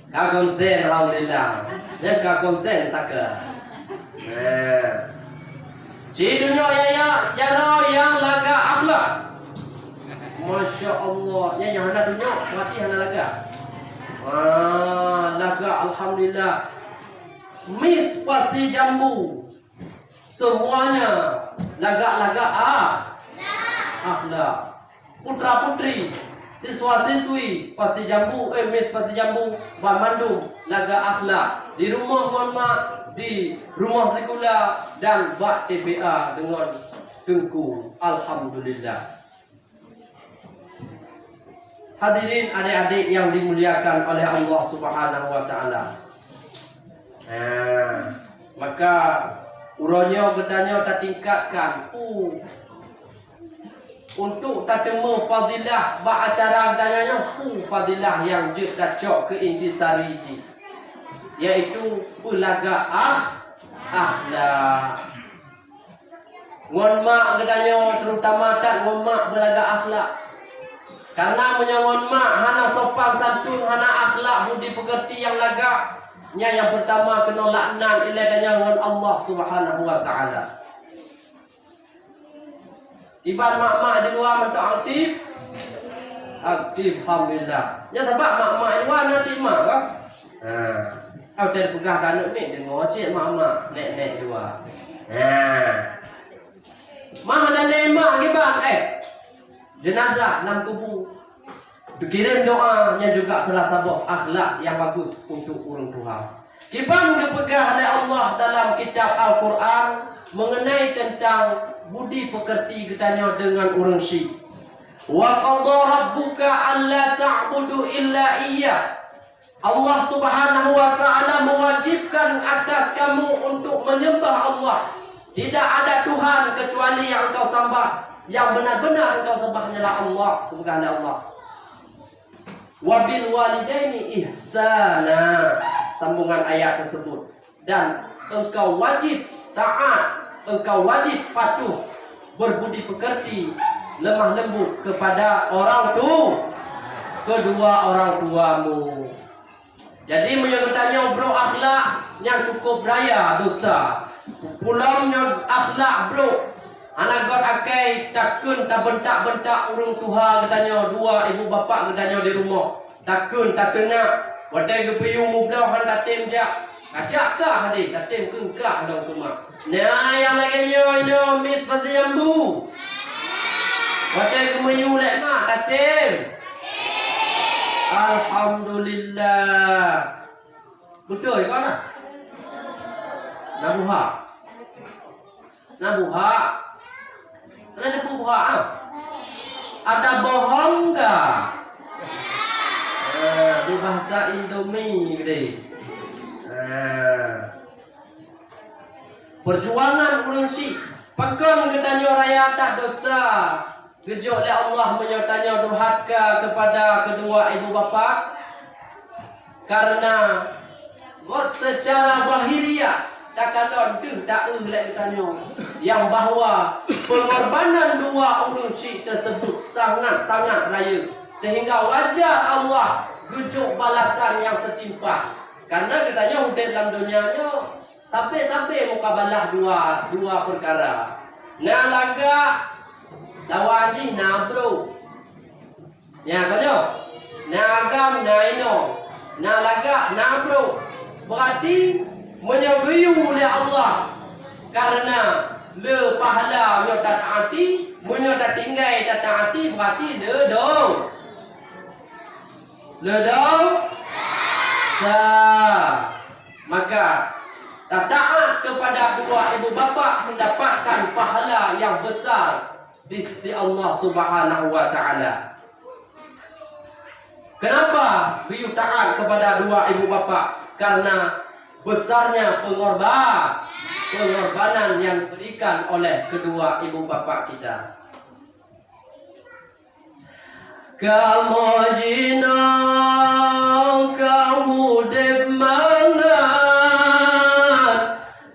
Ka konsen, alhamdulillah. Nyan ka konsen saka. Nah. Ci tunyok yaya jaroe nyang lagak akhlak. Masya Allah, nyan nyang hana tunyok, berarti hana lagak. Ah, lagak, alhamdulillah. Miss Pasi Jambu. Semuanya lagak-lagak ah, akhlak. Putra-putri, siswa-siswi Pasi Jambu, eh, Miss Pasi Jambu, banmandum lagak akhlak. Di rumoh ngon mak, di rumoh sikula, dan bak T P A deungon teungku. Alhamdulillah. Hadirin adék-adék nyang dimuliakan oleh Allah Subhanahu wa taala. Ha, maka uroe nyoe geutanyoe tatingkatkan peue untuk tateumé fadilah bak acara geutanyoe nyoe, peue fadilah nyang jeuet tacok keu intisari jih, yaitu peulagak akh-, akhlak. Ngon mak geutanyoe, terutama that ngon mak beulagak akhlak. Karena meunyoe ngon mak hana sopan santun, hana akhlak budi peukeuti nyang lagak, nyan nyang peurtama keunoe laknat ilée tanyoe ngon Allah Subhanahu wa Taala. Iban mak-mak di luwa mantong aktif? Aktif, alhamdulillah. Nyan sabab mak-mak di luwa na cit mak ka? Ha. Au teupeugah keu aneuk miet deungoe cit mak-mak, nek-nek di luwa. Ha. Mah hana lé mak kiban, eh, jeunazah lam kubu. Geukirém doa nyan juga salah saboh akhlak nyang bagus untuk ureuëng tuha. Kiban geupeugah lé Allah dalam kitab Al-Qur'an mengenai tentang budi peukeuti geutanyoe deungon ureuëng syik. "Wa qadha rabbuka alla ta'budu illa iyyah." Allah Subhanahu wa Taala mewajibkan atas kamu untuk menyembah Allah. Tidak ada Tuhan kecuali yang engkau sembah, yang benar-benar engkau sembah hanyalah Allah, bukan Allah. "Wa bil walidaini ihsana." Sambungan ayat tersebut. Dan engkau wajib taat, engkau wajib patuh, berbudi pekerti, lemah lembut kepada orang tu, kedua orang tuamu. Jadi, meunyoe geutanyoe brok akhlak nyang cukup raya dosa, pulom nyoe akhlak brok, hana göt akai takheun tabeuntak-beuntak ureuëng tuha geutanyoe, dua ibu bapak geutanyoe di rumoh. Takheun tateunak, watée geupeuyue mubloe han tatem jak. Kajak kah deh, tatem kheun kah dong keu mak. Nah, nyang lagée nyoe inoe Miss Pasi Jambu. Watée geumeuyue lé mak, tatem. Alhamdulillah. Beutôi kon na? Na buha. Na buha. Na debu buha ah. Ada bohong enggak? Ah, di bahasa Indomie deh. Ah. Perjuangan ureuëng syik. Pakon geutanyoe raya that dosa? Geujok lé Allah meunyoe tanyoe durhaka kepada kedua ibu bapa, karena göt secara zahiriah takalon deuh taeu lé geutanyoe nyang bahwa pengorbanan dua ureuëng syik tersebut sangat-sangat raya, sehingga wajar Allah geujok balasan nyang setimpal. Karena geutanyoe udeb lam donya nyoe Sabe-sabe mukabalah dua, dua peukara. Na lagak, lawan jih na brok. Nyan ka nyoe. Na agam, na inong. Na lagak, na brok. Berarti meunyoe geuyue lé Allah karena le pahala nyoe tataati, meunyoe tatinggai tataati, berarti le do-, le dosa. Maka, tataat kepada dua ibu bapak mendapatkan pahala yang besar di sisi Allah Subhanahu wa Ta'ala. Kenapa geuyue taat kepada dua ibu bapak? Karena besarnya pengorban, pengorbanan yang diberikan oleh kedua ibu bapak kita. Kamoe jinoe ka udeb mangat,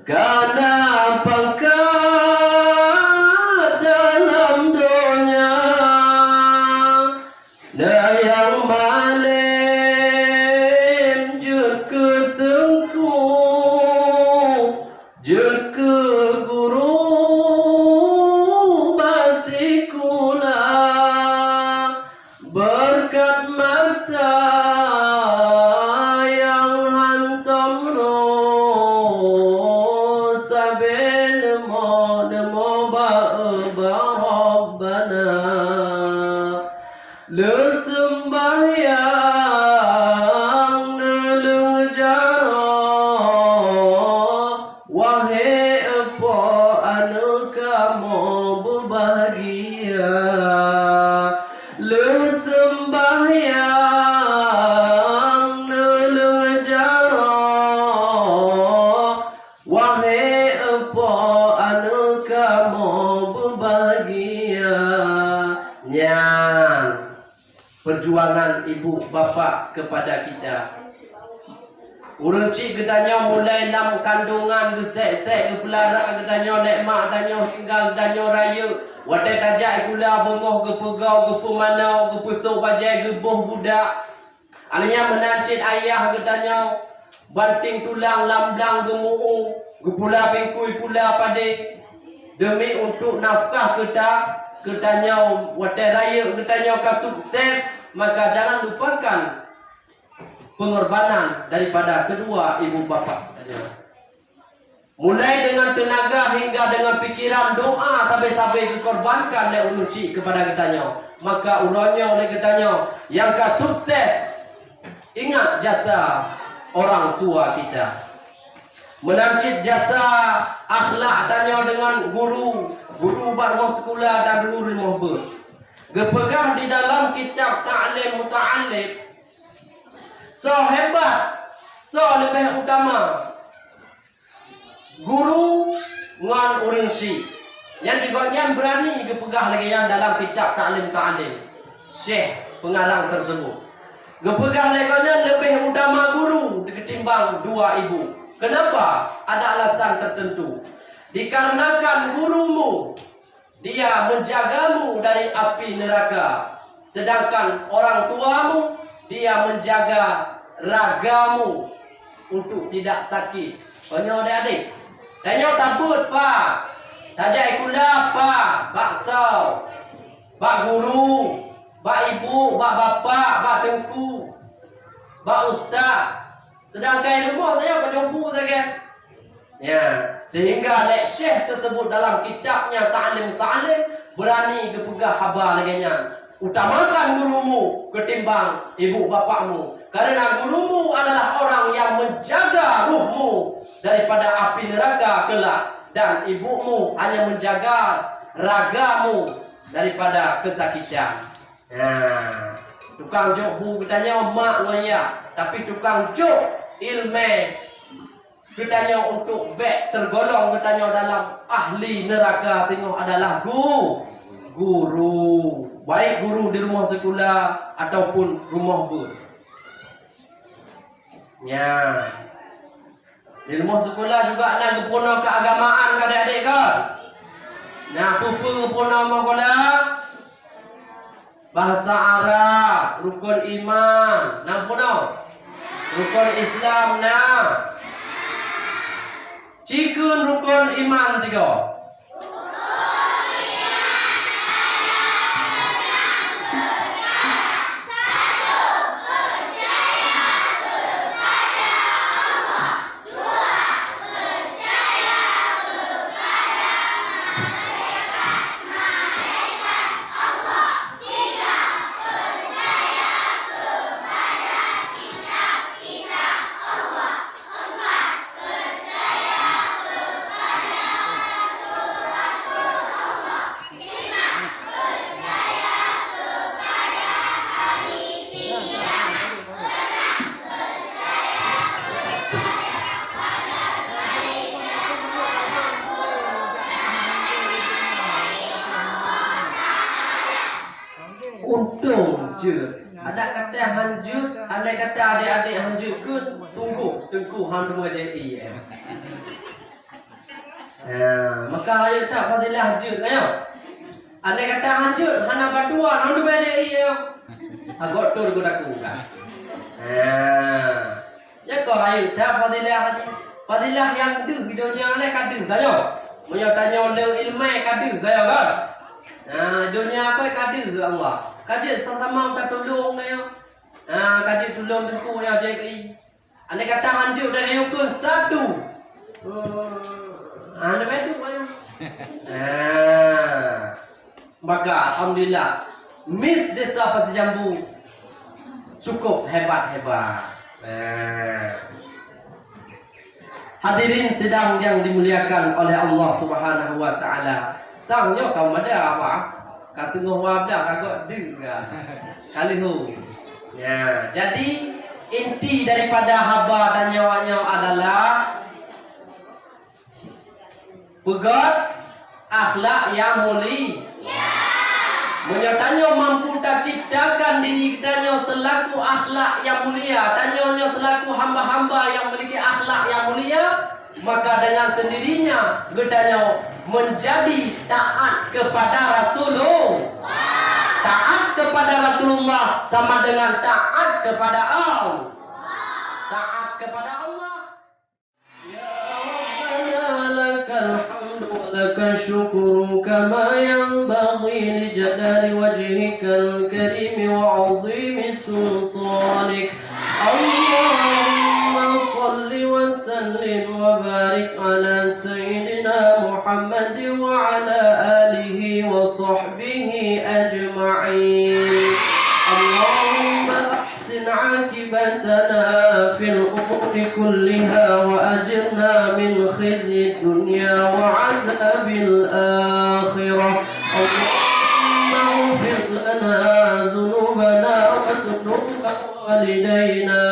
kana pakat dalam donya. Na nyang malem jeuet keu teungku, jeuet keu guru bak sikula. Beureukat mata nyang hantom roh, sabe neumoe-neumoe ba-, ba-, Rabbana. Leuseumbahyang neuleueng jaroe, wahé Po aneuk kamoe beubahgia. Leuseumbahyang neuleueng jaroe, wahé Po aneuk kamoe beubahgia. Nyan perjuangan ibu bapak kepada kita. Ureuëng chik geutanyoe mulai lam kandongan geusek-sek geupeulara geutanyoe lé mak tanyoe hingga geutanyoe rayeuk. Watée tajak sikula beungoh geupeugau, geupeumanoe, geupeusok bajée, geuboh budak. Aneuk nyan meunan cit ayah geutanyoe, banting tulang lam blang geumuu, geupula bingkui pula padé, demi untuk nafkah keuta-, geutanyoe. Watée rayeuk geutanyoe ka sukses, maka jangan lupakan pengorbanan daripada kedua ibu bapak geutanyoe. Mulai dengan tenaga hingga dengan pikiran, doa sabe-sabe geukorbankan lé ureuëng chik kepada geutanyoe. Maka uroe nyoe lé geutanyoe nyang ka sukses, ingat jasa orang tua kita. Meunan cit jasa akhlak tanyoe dengan guru, guru bak rumoh sikula dan guru rumoh beuet. Geupeugah di dalam kitab Ta'lim Muta'allim, soe hebat, soe leubeh utama, guru ngon ureuëng chik. Nyan di gobnyan beurani geupeugah lagée nyan dalam kitab Ta'lim Ta'lim, syekh peungarang tersebut. Geupeugah lé gobnyan leubeh utama guru ketimbang dua ibu. Kenapa? Ada alasan tertentu. Dikarenakan gurumu dia menjagamu dari api neraka, sedangkan orang tuamu, dia menjaga ragamu untuk tidak sakit. Tanyoe adik-adik, tanyoe tabeuet pa, tajak sikula pa, bak soe, bak guru, bak ibu, bak bapak, bak teungku, bak ustaz. Sedangkan di rumoh tanyoe pajoh bu sagai. Ya, sehingga lé syekh tersebut dalam kitabnya Ta'lim Ta'lim berani geupeugah haba lagée nyan, "Utamakan gurumu ketimbang ibu bapakmu, karena gurumu adalah orang yang menjaga ruhmu daripada api neraka kelak, dan ibumu hanya menjaga ragamu daripada kesakitan." Nah, tukang jok bu geutanyoe mak ngon yah, tapi tukang jok ilmu geutanyoe untuk bék tergolong geutanyoe dalam ahli neraka singoh adalah gu-, guru. Baik guru di rumoh sikula ataupun rumoh beuet. Nya. Di rumoh sikula juga na geupeurunoe keuagamaan ka adik-adik ka? Na peue-peue geupeurunoe rumoh sikula? Bahasa Arab, rukun iman, na peurunoe? Rukun Islam na. Cikheun rukun iman tiga. Dong jeuet. Adak kata hanjeuet, andai kata adék-adék hanjeuet keuh, sunggoh teungku han teuma jai ié. Ha, maka rayeuk that fadilah jeuet, ayo. Andai kata hanjeuet, hana bantuan, han teuma jai ié. Agok tur geudaku ka. Ha. Nyan keuh rayeuk that fadilah nyan. Fadilah nyang deuh di donya nyoe ka deuh geutanyoe. Meunyoe tanyoe le iéleumé ka deuh geutanyoe kan. Nah, donya nyoe ka deuh geutanyoe. Ka jeuet sama-sama tatulông geutanyoe. Nah, ka jeuet tulông teungku nyang J P I. Andai kata hanjeuet dan geutanyoe keu satu. Hmm, hana bacut geutanyoe. Nah. Maka alhamdulillah, Miss Desa Pasir Jambu cukup hebat-hebat. Nah. Hadirin sidang yang dimuliakan oleh Allah Subhanahu wa taala. Sang nyoe ka mada apa? Ka teungoh wabda ka gok deuh ka. Ka leuho. Ya, jadi inti daripada haba dan nyawa-nyawa adalah peugöt akhlak nyang muli-, meunyoe tanyoe mampu taciptakan diri tanyoe seulaku akhlak nyang mulia, tanyoe nyoe seulaku hamba-hamba nyang memiliki akhlak nyang mulia, maka dengan sendirinya geutanyoe menjadi taat kepada Rasulullah. Taat kepada Rasulullah sama dengan taat kepada Allah. Taat kepada Allah. يا ربنا لك الحمد ولك الشكر كما ينبغي لجلال وجهك الكريم وعظيم سلطانك. اللهم صل وسلم وبارك على سيدنا محمد وعلى آله وصحبه أجمعين. اللهم أحسن عاقبتنا في الأمور كلها وأجرنا من خزي الدنيا وعذاب الآخرة. اللهم اغفر لنا ذنوبنا وذنوب والدينا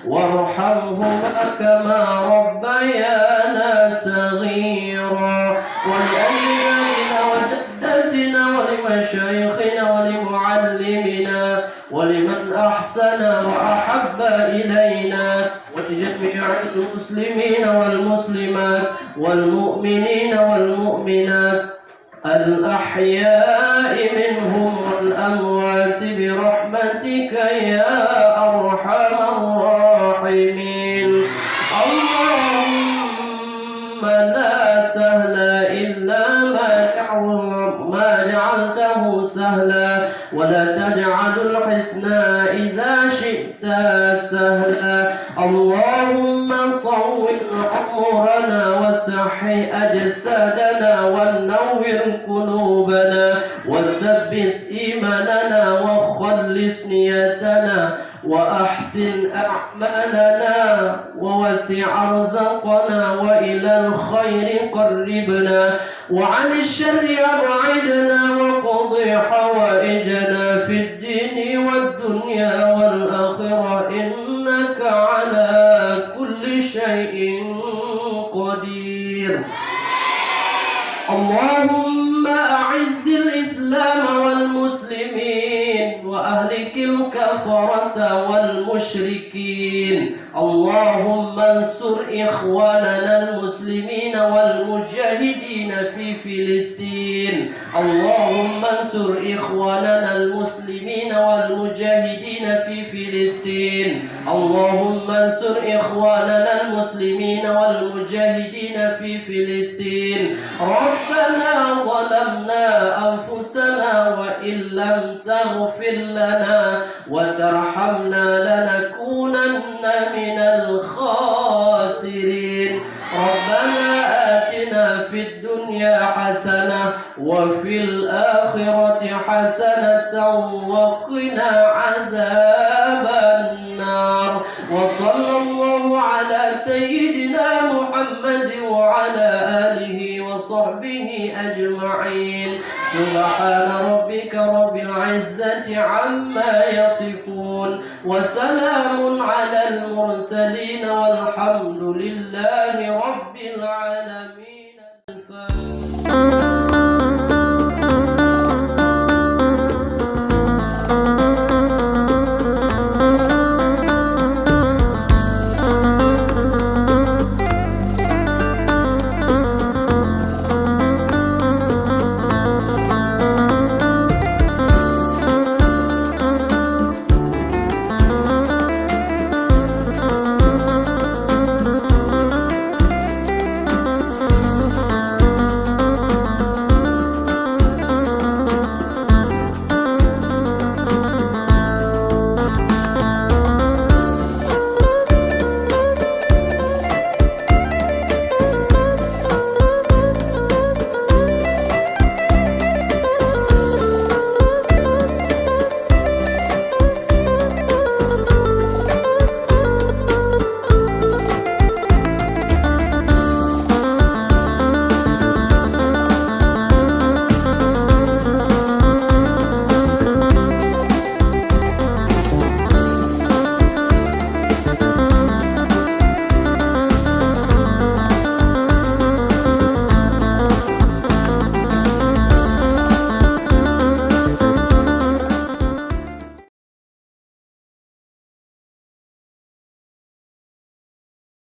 وارحمهما كما ربيانا صغيرا ولأجدادنا وجداتنا ولمشايخنا ولمعلمنا ولمن أحسن وأحب إلينا ولجميع المسلمين والمسلمات والمؤمنين والمؤمنات الأحياء منهم والأموات برحمتك يا أرحم الراحمين. اللهم لا سهل إلا ما جعل-، ما جعلته سهلا، ولا تجعل الحزن إذا شئت سهلا. اللهم طول عمرنا وصح أجسادنا ونور قلوبنا وثبت إيماننا وخلص نيتنا وأحسن أعمالنا ووسع أرزاقنا وإلى الخير قربنا وعن الشر أبعدنا واقض حوائجنا في الدين والدنيا والآخرة إنك على كل شيء قدير. اللهم أعز الإسلام والمسلمين وأهلك الكفرة والمشركين. اللهم انصر إخواننا المسلمين والمجاهدين في فلسطين. اللهم انصر إخواننا المسلمين والمجاهدين في فلسطين. اللهم انصر إخواننا المسلمين والمجاهدين في فلسطين. ربنا ظلمنا أنفسنا وإن لم تغفر لنا وترحمنا لنكونن من الخاسرين. ربنا آتنا في الدنيا حسنة وفي الآخرة حسنة وقنا عذاب النار. وصلى الله على سيدنا محمد وعلى آله وصحبه أجمعين. سبحان ربك رب العزة عما يصفون. وسلام على المرسلين والحمد لله رب العالمين.